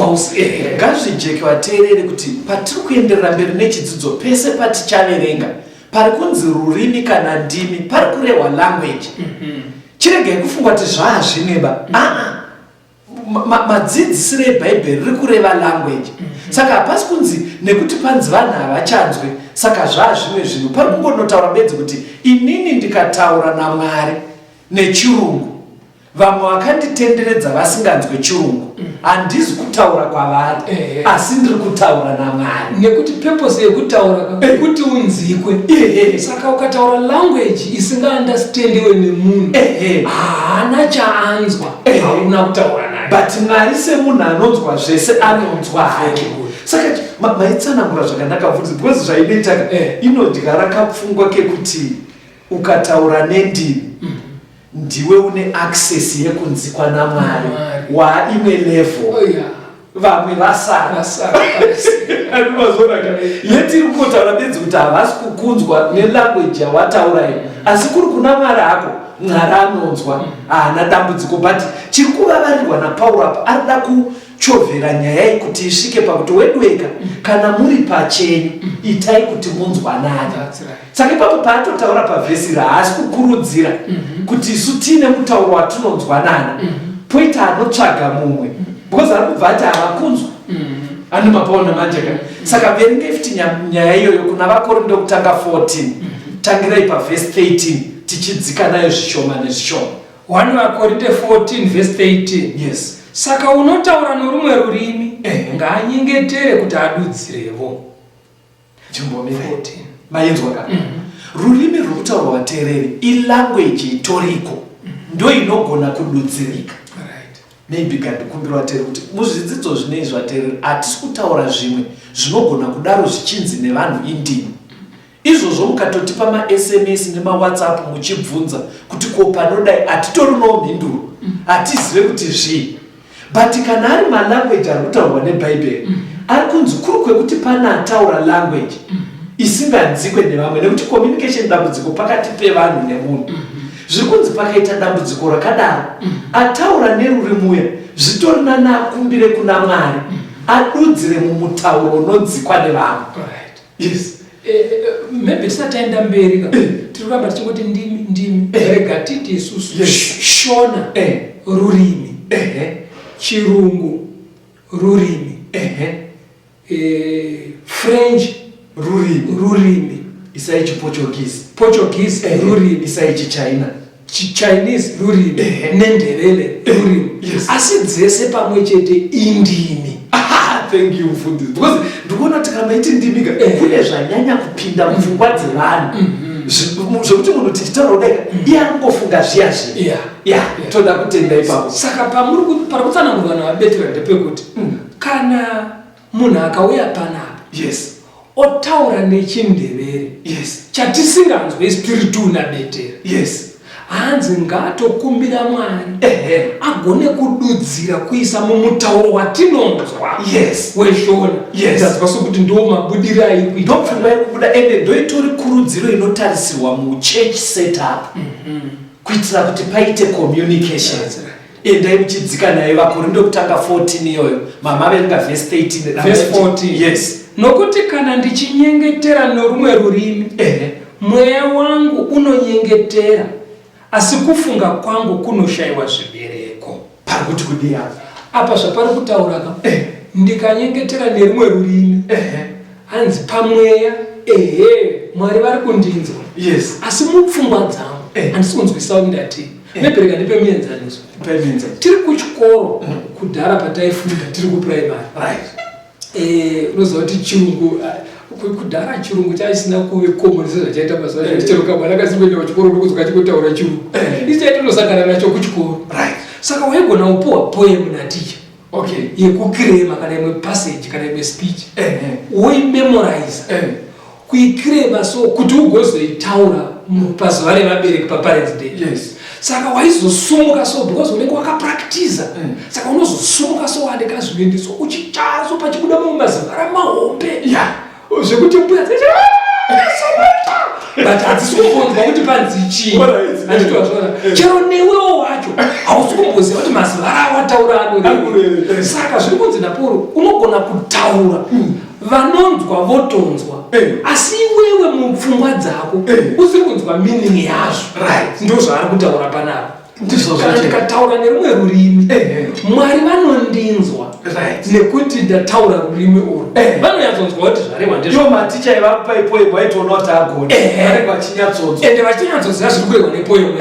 Ngazvijeke vateereri kuti patiri kuenderera mberi nechidzidzo, pese patichaverenga pari kunzi rurimi kana ndimi, pari kurehwa language. Chiregai kufunga kuti zvaazvineba. Aa, madzidzisiro eBhaibheri riri kureva language. Saka hapasi kunzi nekuti panzi vanhu havachanzwe saka zvaa zvimwe zvinhu. Pari kungonotaura bedzi kuti inini ndikataura naMwari nechirungu, vamwe vakanditenderedza vasinganzwe chirungu, handizi kutaura kwavari, asi ndiri kutaura naMwari. Nekuti purpose yekutaura kuti unzikwe. Saka ukataura language isingaunderstandiwe nemunhu, haana chaanzwa, hauna kutaura naye. But Mwari semunhu anonzwa zvese anonzwa hake. Saka maitsanangura zvakanaka futi, because zvainoitaka inodyara kapfungwa kekuti ukataura nendimi ndiwe une access yekunzikwa naMwari, waimwe level. Vamwe vasara. Vasara. Andimazonaka yetiri kungotaura bedzi kuti havasi kukunzwa nelanguage yawataura iyo, asi kuri kuna Mwari hako, Mwari anonzwa, haana dambudziko. But chiri kuvavarirwa naPauro apa, arida kuchovhera nyaya iyi kuti isvike pakuti wedweka, kana muri pachenyu itai kuti munzwanane. That's right. Saka ipapo paatotaura pavhesi iri, haasi kukurudzira kuti isu tiine mutauro watinonzwanana, poita anotsvaga mumwe, because ari kubva ati havakunzwa. Ane mapaona manje ka? Saka verengei futi nyaya iyoyo kuna vaKorindo kutanga 14, tangirai pavhesi 13 tichidzika nayo zvishoma nezvishoma. 1 vaKorinte 14 vhesi 13. Yes. Saka unotaura norumwe rurimi ngaanyengetere kuti adudzirevo. Chimbomira. 14. Mainzwa ka? Rurimi ruri kutaurwa, vateereri, ilanguage itoriko, ndo inogona kududzirika. Maybe gandikumbira vateereri kuti muzvidzidzo zvinei, vateereri, hatisi kutaura zvimwe zvinogona kudaro zvichinzi nevanhu indimi. Izvozvo mukatotipa maSMS nemaWhatsApp muchibvunza kuti ko panodai, hatitorinowo mhinduro, hatizive kuti zvii. But kana ari malanguage ari kutaurwa neBhaibheri, ari kunzi kuri kwekuti pane ataura language isinganzikwe nevamwe, nekuti communication dambudziko pakati pevanhu nemunhu. Zviri kunzi pakaita dambudziko rakadaro, ataura nerurimi uya, zvitori nani akumbire kuna Mwari adudzire mumutauro unonzikwa nevamwe. Yes. Maybe tisati taenda mberi ka, tiri kuramba tichingoti ndimi, ndimi. Rega titi isusu Shona rurimi, Chirungu rurimi, French rurimi, rurimi, isai chiPortuguese. Portuguese rurimi. Isai chiChina. ChiChinese rurimi, neNdebele rurimi. Asi dzese pamwe chete indimi. Aha, thank you mufundisi, because ndikuona tikamaiti ndimika kune zvanyanya kupinda mupfungwa dzevanhu, zvekuti munhu tichitaura kudai iye anongofunga zviya zviya. Ya, toda kutenda ipapo. Saka pamuri pari kutsanangurwa navabetera ndepekuti kana munhu akauya panapa otaura nechiNdebele chatisinganzwe spirituna betera, hanzi ngaatokumbira Mwari agone kududzira kuisa mumutauro watinonzwa weShona. Ndazwa sokuti ndo mabudiro airi kuita. Ndopfungwa iri kubuda, ende ndoitori kurudziro inotarisirwa muchurch setup kuitira kuti paite communication. That's right. Endai muchidzika naye vaKorindo kutanga 14 iyoyo, mama verenga vhesi 13. Verse 14. Yes. Nokuti kana ndichinyengetera norumwe rurimi, mweya wangu unonyengetera, asi kufunga kwangu kunoshayiwa zvibereko. Pari kuti kudii apa? Apa zvapari kutaura ka, ndikanyengetera nerumwe rurimi, hanzi pamweya ehe, Mwari vari kundinzwa, asi mupfungwa dzangu handisi kunzwisa kuti ndati. Maybe rega ndipe muenzaniso. Tiri kuchikoro kudhara pataifunda tiri kuprimary. Eh, unoziva kuti chirungu eh, kudhara chirungu chaisina kuve common sezvachaita mazuva ano chero kamwana kasiri kuenda kuchikoro ndokunzwa kachikotaura chirungu. Isu taitonosangana nacho kuchikoro. Saka waigona kupuwa poem naticha. Okay. Yekukirema kana imwe passage kana imwe speech. Woimemorize. Kuikirema so kuti ugozoitaura pazuva revabereki paparents day. Yes. Saka waizosumuka so because unenge wakapractiza. Saka unozosumuka so wande kazvivindi so uchichazo pachibuda mamwe mazivara mahombe. Yeah. Zvekuti mbuya dzechi but hadzisi kumbonzwa kuti panzi chii. Handitozvona. Chero newewo wacho hausi kumboziva kuti mazivara awataura anorevei. Saka zviri kunzi naPaul unogona kutaura vanonzwa votonzwa asi iwewe mupfungwa dzako usiri kunzwa meaning yazvo. Ndozvaari kutaura panapa. Kana ndikataura nerumwe rurimi Mwari vanondinzwa nekuti ndataura rurimi urwu. Vanonyatsonzwa kuti zvarehwa ndizvo. Ivo maticha aivakupa ipoem vaitoona kuti agona. Vanenge vachinyatsonzwa. Ende vachitonyatsonzwa zviri kurehwa nepoem.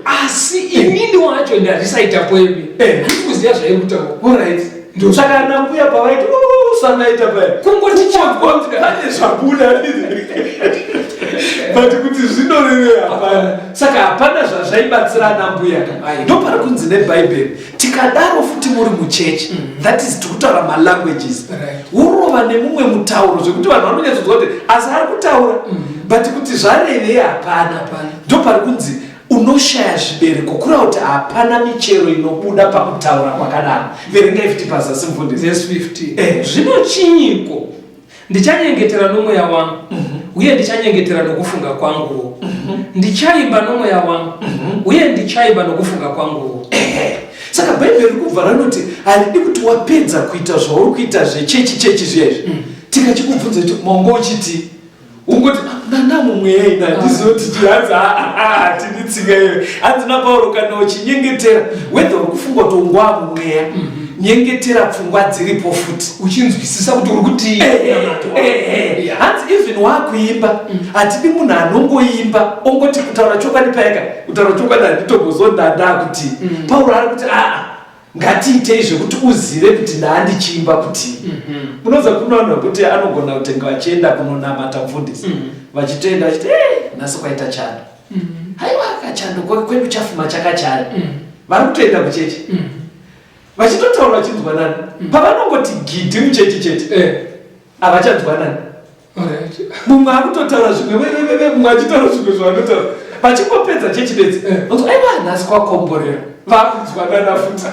Asi inini wacho ndazvisaita poem. Handisi kuziva zvairi kutaura. Saka ana mbuya pavaiti sanaita paya. Kungoti chanzwa kuti pane zvabuda. But kuti zvinorevei hapana. Saka hapana zvazvaibatsira ana mbuya ka. Ndopari kunzi neBhaibheri tikadaro futi muri muchechi. That is tiri kutaura malanguages. Worova nemumwe mutauro zvekuti vanhu vanonyatsonzwa kuti asi ari kutaura. But kuti zvarevei hapana. Ndopari kunzi unoshaya zvibereko kureva kuti hapana michero inobuda pakutaura kwakadaro. Verengai futi pazasi mufundisi. Verse 15. Zvino chinyiko? Ndichanyengetera nomweya wangu, uye ndichanyengetera nokufunga kwanguwo. Ndichaimba nomweya wangu, uye ndichaimba nokufunga kwanguwo. Saka Bhaibheri riri kubva ranoti haridi kuti wapedza kuita zvauri kuita zvechechi chechi zviya izvi. Tikachikubvunza kuti mongo uchiti ungoti nana mumweya ina handizivi kuti chihanzi hatidi tsika iyoyo. Hanzi naPauro kana uchinyengetera whether uri kufunga kuti ungwaa mumweya nyengetera pfungwa dziripo futi. Uchinzwisisa kuti uri kutii. Hanzi even wakuimba hatidi munhu anongoimba ongoti kutaura chokwadi payaka kutaura chokwadi handitombozonda kuti Pauro ari kuti aa ngatiitei zvekuti uzive kuti ndaandichiimba kuti. Unoziva kune vanhu vekuti anogona kutenga vachienda kunonamata mufundisi vachitoenda vachiti nhasi kwaita chando. Haiwa kachando kwedu chafuma chakachaya. Vari kutoenda kuchechi. Vachitotaura vachinzwanana. Pavanongoti gidhi muchechi chete. Havachanzwanani. Mumwe akutotaura zvimwe veveveve mumwe achitaura zvimwe zvaanotaura. Vachingopedza chechi bedzi. Vanzi aiwa nhasi kwakomborera. Vakunzwanana futi.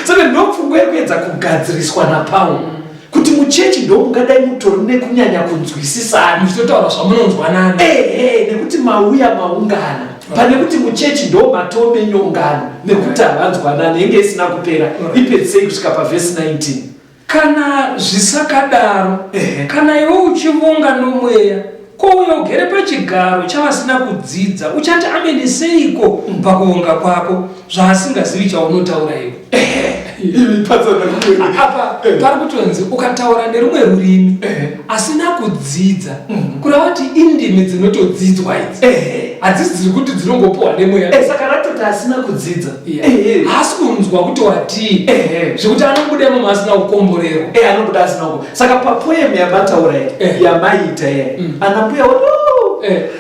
Saka ndopfungwa yekuedza kugadziriswa naPaul. Kuti muchechi ndomungadai mutori nekunyanya kunzwisisana. Muchitotaura zvamunonzwanana. Nekuti mauya maungana. Pane kuti muchechi ndo matome nyongano nekuti havanzwanani yenge isina kupera. Ipedzisei kusvika pavhesi 19. Kana zvisakadaro, kana iwe uchivonga nomweya, ko uyo ugere pachigaro chavasina kudzidza uchati ameni seiko pakuvonga kwako, zvaasingazivi chaunotaura iwe? Apa pari kutonzi ukataura nerumwe rurimi asina kudzidza, kureva kuti indimi dzinotodzidzwa idzi, hadzisi dziri kuti dzinongopuwa nemweya. Saka ratoti asina kudzidza. Haasi kunzwa kuti watii, zvekuti anobuda imomo asina kukomborerwa. Anobuda asina kukomborerwa. Saka papoem yamataura yamaiita iya, ana mbuya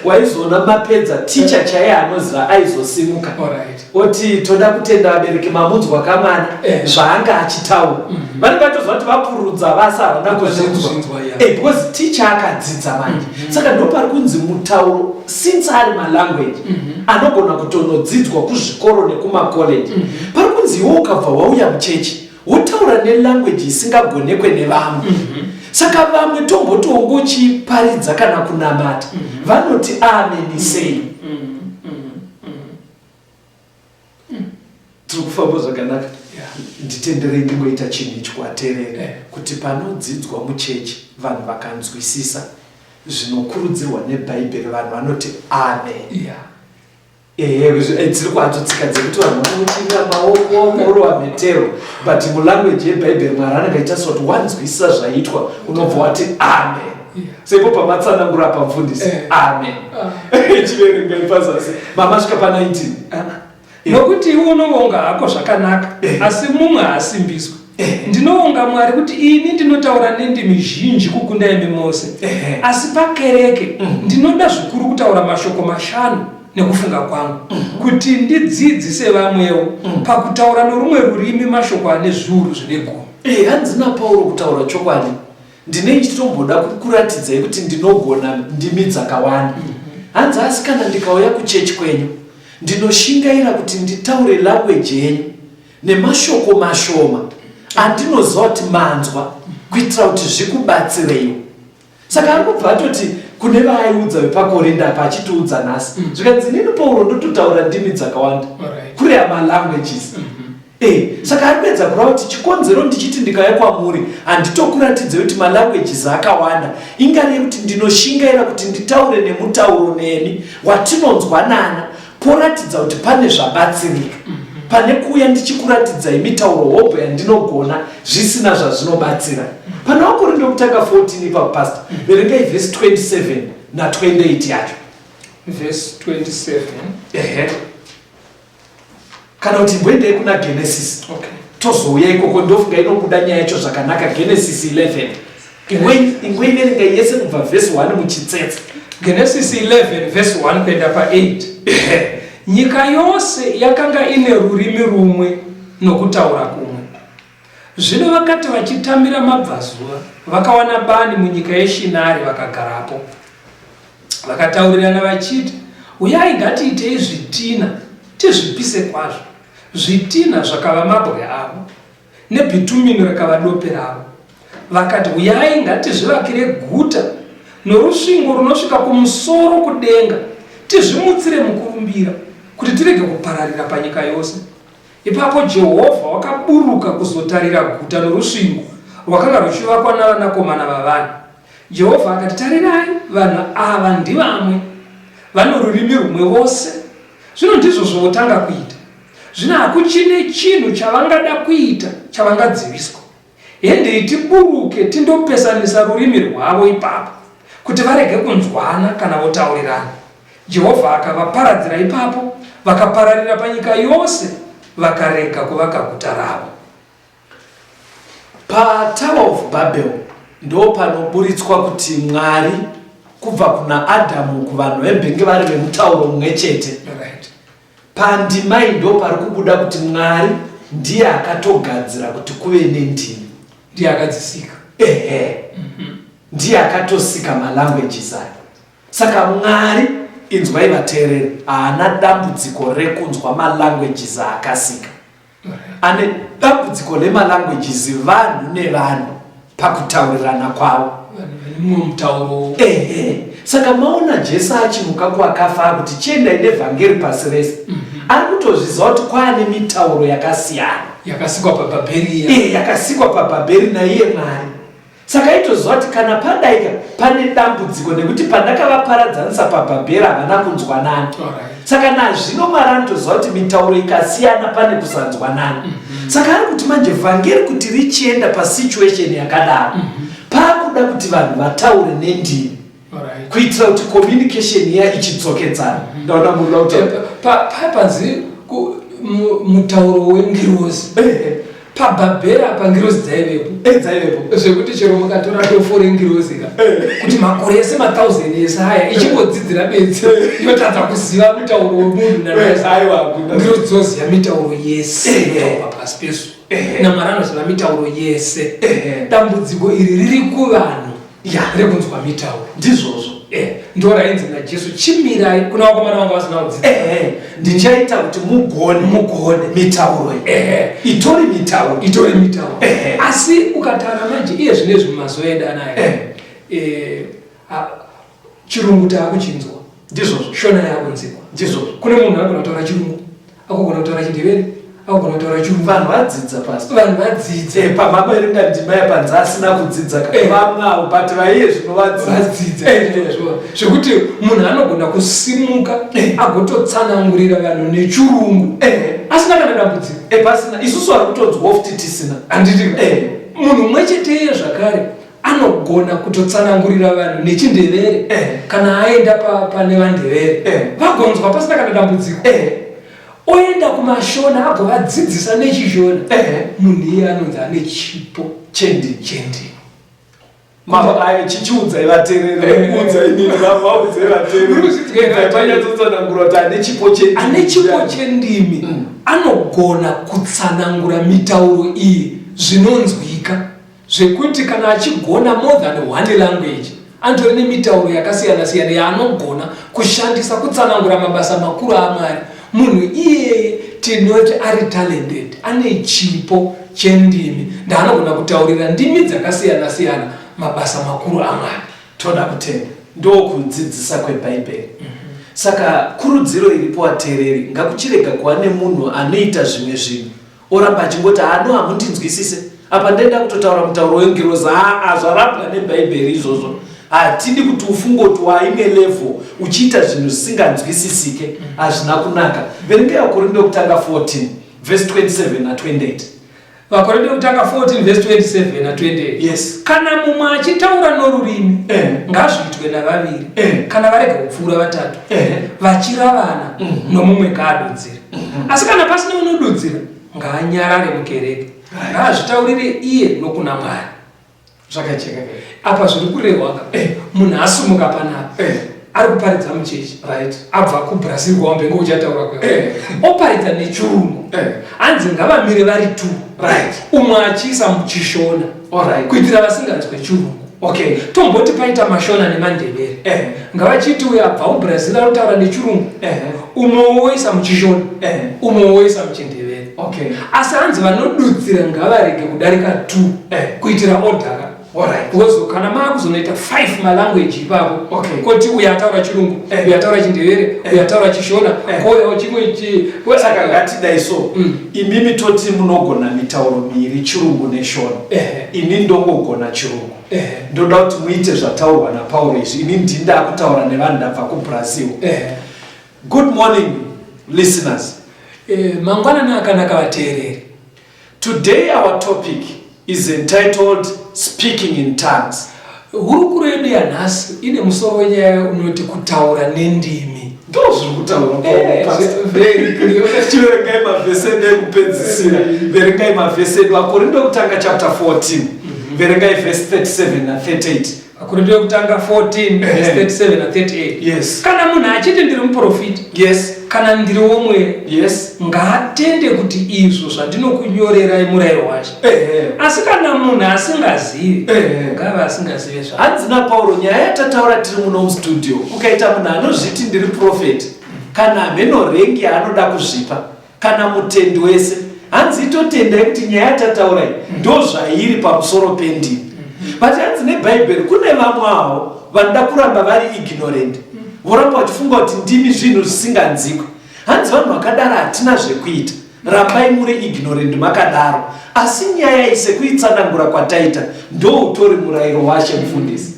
waizoona mapedza ticha chaiye anoziva aizosimuka. Oti toda kutenda vabereki mamunzwa kamwana zvaanga achitaura. Vanenge vatoziva kuti vapururudza vasa havana kuzvinzwa. Because ticha akadzidza manje. Saka ndopari kunzi mutauro since ari malanguage anogona kutonodzidzwa kuzvikoro nekumacollege. Pari kunzi iwe ukabva wauya muchechi wotaura nelanguage isingagonekwe nevamwe. Saka vamwe tomboti wongochiparidza kana kunamata vanoti ameni sei. Tiri kufamba zvakanaka. Nditenderei ndingoita chinhu ichi kuvateereri kuti panodzidzwa muchechi vanhu vakanzwisisa zvinokurudzirwa neBhaibheri vanhu vanoti amen. Dziri kwadzo tsika dzekuti vanhu vanochirira maoko vorova mhetero, but mulanguage yeBhaibheri Mwari anenge achitarisa kuti wanzwisisa zvaitwa unobva wati amen. Sepo pamatsanangura apa mfundisi. Eh. Amen. Ah. Chiverengai pazasi. Mamasvika pa 19. Ah. Nokuti iwe unovonga hako zvakanaka, Eh. asi mumwe haasimbiswi. Eh. Ndinovonga Mwari kuti ini ndinotaura nendimi zhinji kukunda imi mose. Eh. Asi pakereke ndinoda zvikuru kutaura mashoko mashanu nekufunga kwangu, kuti ndidzidzise vamwewo pakutaura norumwe rurimi mashoko ane zviuru zvine gumi. Eh, hanzi naPauro kutaura chokwadi ndinei ndichitomboda kukuratidzai kuti ndinogona ndimi dzakawanda. Hanzi asi kana ndikauya kuchechi kwenyu ndinoshingaira kuti nditaure language yenyu nemashoko mashoma andinoziva kuti manzwa kuitira kuti zvikubatsireiwo. Saka ari kubva atoti kune vaaiudza vepaKorinda apa achitiudza nhasi zvikanzi inini Pauro ndototaura ndimi dzakawanda kureya malanguages. Eh, saka ari kuedza kureva kuti chikonzero ndichiti ndikauya kwamuri handitokuratidzei kuti malanguages akawanda ingari yekuti ndinoshingaira kuti nditaure nemutauro nemi watinonzwanana poratidza kuti pane zvabatsirika pane kuuya ndichikuratidzai mitauro hobho yandinogona zvisina zvazvinobatsira. Pana vaKorinto wekutanga 14 ipapo pastor verengai vhesi 27 na 28 yacho. Vhesi 27. Ehe. Kana kuti imboendai kuna Genesis. Okay. Tozouya ikoko ndofunga inobuda nyaya yacho zvakanaka Genesis 11. Ingoiverengai yese kubva vhesi 1 muchitsetsa. Genesis 11 vhesi 1 kuenda pa 8. Nyika yose yakanga ine rurimi rumwe nokutaura kumwe. Zvino vakati vachitamira mabvazuva, vakawana bani munyika yeShinari vakagarapo. Vakataurirana vachiti, Uyai ngatiitei zvitina, tizvipise kwazvo. Zvitina zvakava mabwe avo, nebhitumini rakava dope ravo. Vakati, Uyai ngatizvivakire guta norusvingo runosvika kumusoro kudenga, tizvimutsire mukurumbira, kuti tirege kupararira panyika yose. Ipapo Jehovha wakaburuka kuzotarira guta norusvingo rwakanga ruchivakwa navanakomana vavanhu. Jehovha akati, Tarirai, vanhu ava ndivamwe, vano rurimi rumwe vose. Zvino ndizvo zvovotanga kuita. Zvino hakuchine chinhu chavangada kuita chavangadziviswa. Hendei tiburuke tindopesanisa rurimi rwavo ipapo, kuti varege kunzwana kana votaurirana. Jehovha akavaparadzira ipapo, vakapararira panyika yose, vakarega kuvaka guta ravo. PaTower of Babel ndopanoburitswa kuti Mwari kubva kuna Adhamu kuvanhu vembenge vari vemutauro mumwe chete. Right. Pandima iyi ndopari kubuda kuti Mwari ndiye akatogadzira kuti kuve nendimi. Ndiye akadzisika. Ehe. Ndiye akatosika malanguages aya. Saka Mwari, inzwai vateereri, haana dambudziko rekunzwa malanguages aakasika. Ane dambudziko remalanguages vanhu nevanhu pakutaurirana kwavo. Mumwe mutauro. Ehe. Saka maona Jesu achimuka kuakafa akuti chiendai nevhangeri pasi rese. Ari kutozviziva kuti kwaane mitauro yakasiyana. Yakasikwa paBhabheri. Eh, yakasikwa paBhabheri naiye Mwari. Saka aitoziva kuti kana padaika pane dambudziko nekuti pandakavaparadzanisa paBhabheri havana kunzwanana. Saka nazvino Mwari anotoziva kuti mitauro ikasiyana pane kusanzwanana. Saka ari kuti manje vhangeri kuti richienda pasituation yakadaro paakuda kuti vanhu vataure nendimi kuitira kuti communication iya ichidzokedzana. Ndaona munoda kutaura. Panzi mutauro wengirozi. PaBhabheri apa ngirozi dzaivepo. Dzaivepo. Zvekuti chero mukatora dofo rengirozi ka. Kuti makore ese ma1000 ese aya ichingodzidzira bedzi yotadza kuziva mutauro wemunhu nanhasi. Aiwa, hakuna. Ngirozi dzoziva mitauro yese kutaurwa pasi pezuva. NaMwari anoziva mitauro yese. Dambudziko iri riri kuvanhu rekunzwa mitauro. Ndizvozvo. Ndo rainzi naJesu, chimirai kuna vakomana vanga vasina kudzidza. Ndichaita kuti mugone mugone mitauro iyi. Itori mitauro. Itori mitauro. Asi ukataura manje iye zvinezvi mumazuva edu anaya. Chirungu taakuchinzwa. Ndizvozvo. Shona yakunzikwa. Ndizvozvo. Kune munhu anogona kutaura chirungu, akugona kutaura chiNdebele, akugona kutaura chirungu. Vanhu vadzidza pasi. Vanhu vadzidza. Pamamaerenga ndima yapanzi asina kudzidza ka. Vamwe avo but vaiye zvino vadzidza. Vadzidza. Zvekuti munhu anogona kusimuka agototsanangurira vanhu nechirungu. Asina kana dambudziko. Pasina. Isusu vari kutonzwa futi tisina. Handiti. Munhu mumwe chete iye zvakare. Anogona kutotsanangurira vanhu nechindevere kana aenda pane vandevere vagonzwa pasina kana dambudziko. Oenda kumashona agovadzidzisa nechishona. Munhu iye anonzi ane chipo chendimi. Chichiudzai vateereri, eh. udzai nini, vaudzai vateereri vanyatsotsanangura kuti ane chipo chendimi. Ane chipo chendimi anogona kutsanangura mitauro iyi zvinonzwika, zvekuti kana achigona more than one language, anotori nemitauro yakasiyana siyana yaanogona kushandisa kutsanangura mabasa makuru aMwari. Munhu iyeye tinoti ari talented, ane chipo chendimi, ndaanogona kutaurira ndimi dzakasiyana siyana mabasa makuru aMwari. Toda kutenda, ndokudzidzisa kweBhaibheri. Saka kurudziro iripo vateereri, ngakuchirega kuva nemunhu anoita zvimwe zvinhu oramba achingoti hano hamundinzwisise, apa ndenda kutotaura mutauro wengirozi. Aa, zvarambwa neBhaibheri izvozvo. Hatidi kuti ufungoti waimwe level uchiita zvinhu zvisinganzwisisike, hazvina kunaka. Verengai Vakorinde wekutanga 14 verse 27 na28. Vakorinde wekutanga 14 verse 27 na28. Yes. Kana mumwe achitaura norurimi, ngazviitwe navaviri, kana varega kupfuura vatatu, vachiravana, nomumwe ngaadudzire. Asi kana pasina unodudzira, ngaanyarare mukereke, ngaazvitaurire iye nokuna Mwari. Zvakajeka. Apa zviri kurehwa, munhu asumuka panapa, ari kuparidza muchechi, abva kuBrazil kwaumbengo uchataura kwe, oparidza nechirungu, hanzi ngavamire vari two, umwe achiisa muchishona, kuitira vasinganzwe chirungu. Tomboti paita mashona nemandevere, ngavachiti uyo abva kuBrazil anotaura nechirungu, umwe woisa muchishona, umwe woisa muchindevere. Asi hanzi vanodudzira ngavarege kudarika two, kuitira order. Because kana maakuzonoita 5 malanguage ipapo, koti uyo ataura chirungu, uyo ataura chindevere, uyo ataura chishona, kouyawo chimwe chi Saka ngatidai so, imimi toti munogona mitauro miiri, chirungu neshona. Ini ndongogona chirungu. Ndoda kuti muite zvataurwa naPauro izvi. Ini ndinda kutaura nevanhu ndabva kuBrazil. Good morning, listeners. Mangwanani akanaka vateereri. Today our topic is entitled Speaking in Tongues. Hurukuro yedu yanhasi ine musoro wenyaya unoti kutaura nendimi. Ndo zviri kutaura Paul. Very clear. Chiverengai mavhesi edu ekupedzisira. Verengai mavhesi edu, Vakorinde wekutanga chapter 14, verengai vhesi 37 na38. Vakorinde wekutanga 14 verse 37 na 38. Yes. Kana munhu achiti ndiri muprofita, kana ndiri womweya, ngaatende kuti izvo zvandinokunyorerai murayiro wacho. Asi kana munhu asingazivi, ngave asingazive zvake. Hanzi naPauro, nyaya yatataura tiri muno mustudio, ukaita munhu anozviti ndiri profeti, kana hameno rank yaanoda kuzvipa, kana mutendi wese, hanzi itotendai kuti nyaya yatataura iyi ndo zvairi pamusoro pendimi. But hanzi neBhaibheri kune vamwe avo vanoda kuramba vari ignorant, voramba vachifunga kuti ndimi zvinhu zvisinganzikwi. Hanzi vanhu vakadaro hatina zvekuita, rambai muri ignorant makadaro. Asi nyaya iyi sekuitsanangura kwataita, ndo utori murayiro washe. Mufundisi,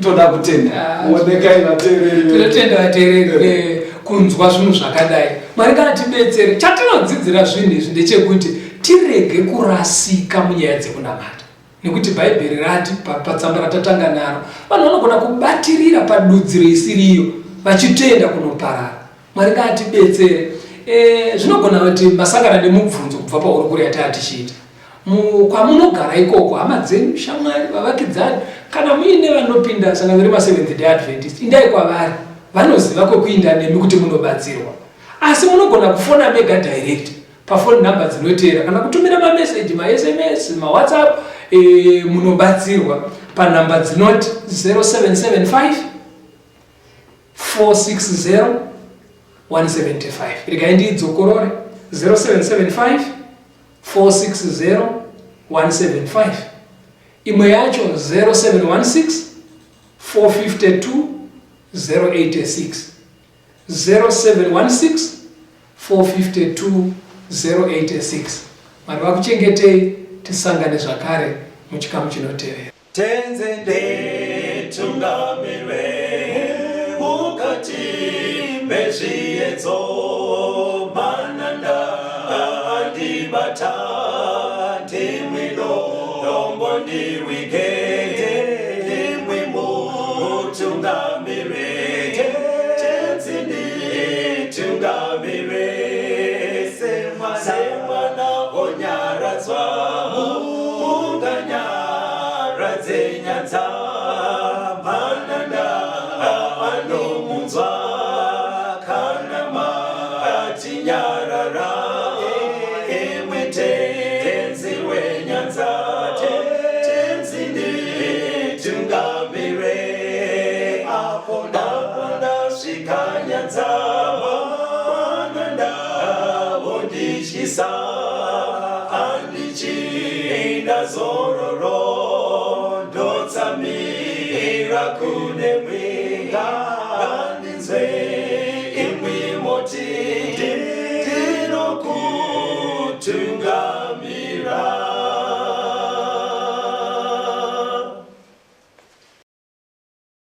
toda kutenda. Onekai vateereri. Tinotenda vateereri kunzwa zvinhu zvakadai. Mwari ngaatibetsere. Chatinodzidzira zvinhu izvi ndechekuti tirege kurasika munyaya dzekunamata, nekuti Bhaibheri rati patsamba ratatanga naro, vanhu vanogona kubatirira padudziro isiriyo vachitoenda kunoparara. Mwari ngaatibetsere. Zvinogona kuti masangana nemubvunzo kubva pahurukuro yataa tichiita. Kwamunogara ikoko, hama dzenyu, shamwari, vavakidzani, kana muine vanopinda sangano remaSeventh Day Adventist, indai kwavari, vanoziva kwekuinda nemi kuti munobatsirwa. Asi munogona kufona mega direct pafoni nhamba dzinoteera, kana kutumira mameseji, maSMS, maWhatsApp. Munobatsirwa panhamba dzinoti 0775 460 175. Regai ndiidzokorore: 0775 460 175. Imwe yacho 0716 452 086, 0716 452 086. Mwari vakuchengetei, tisangane zvakare muchikamu chinotevera. Tenzi nditungamire mukati mezviedzo, mananda andibata, ndimwino dombo ndirwige. Handichina zororo, ndotsamira kune mwi. Ngandinzwe imwi moti.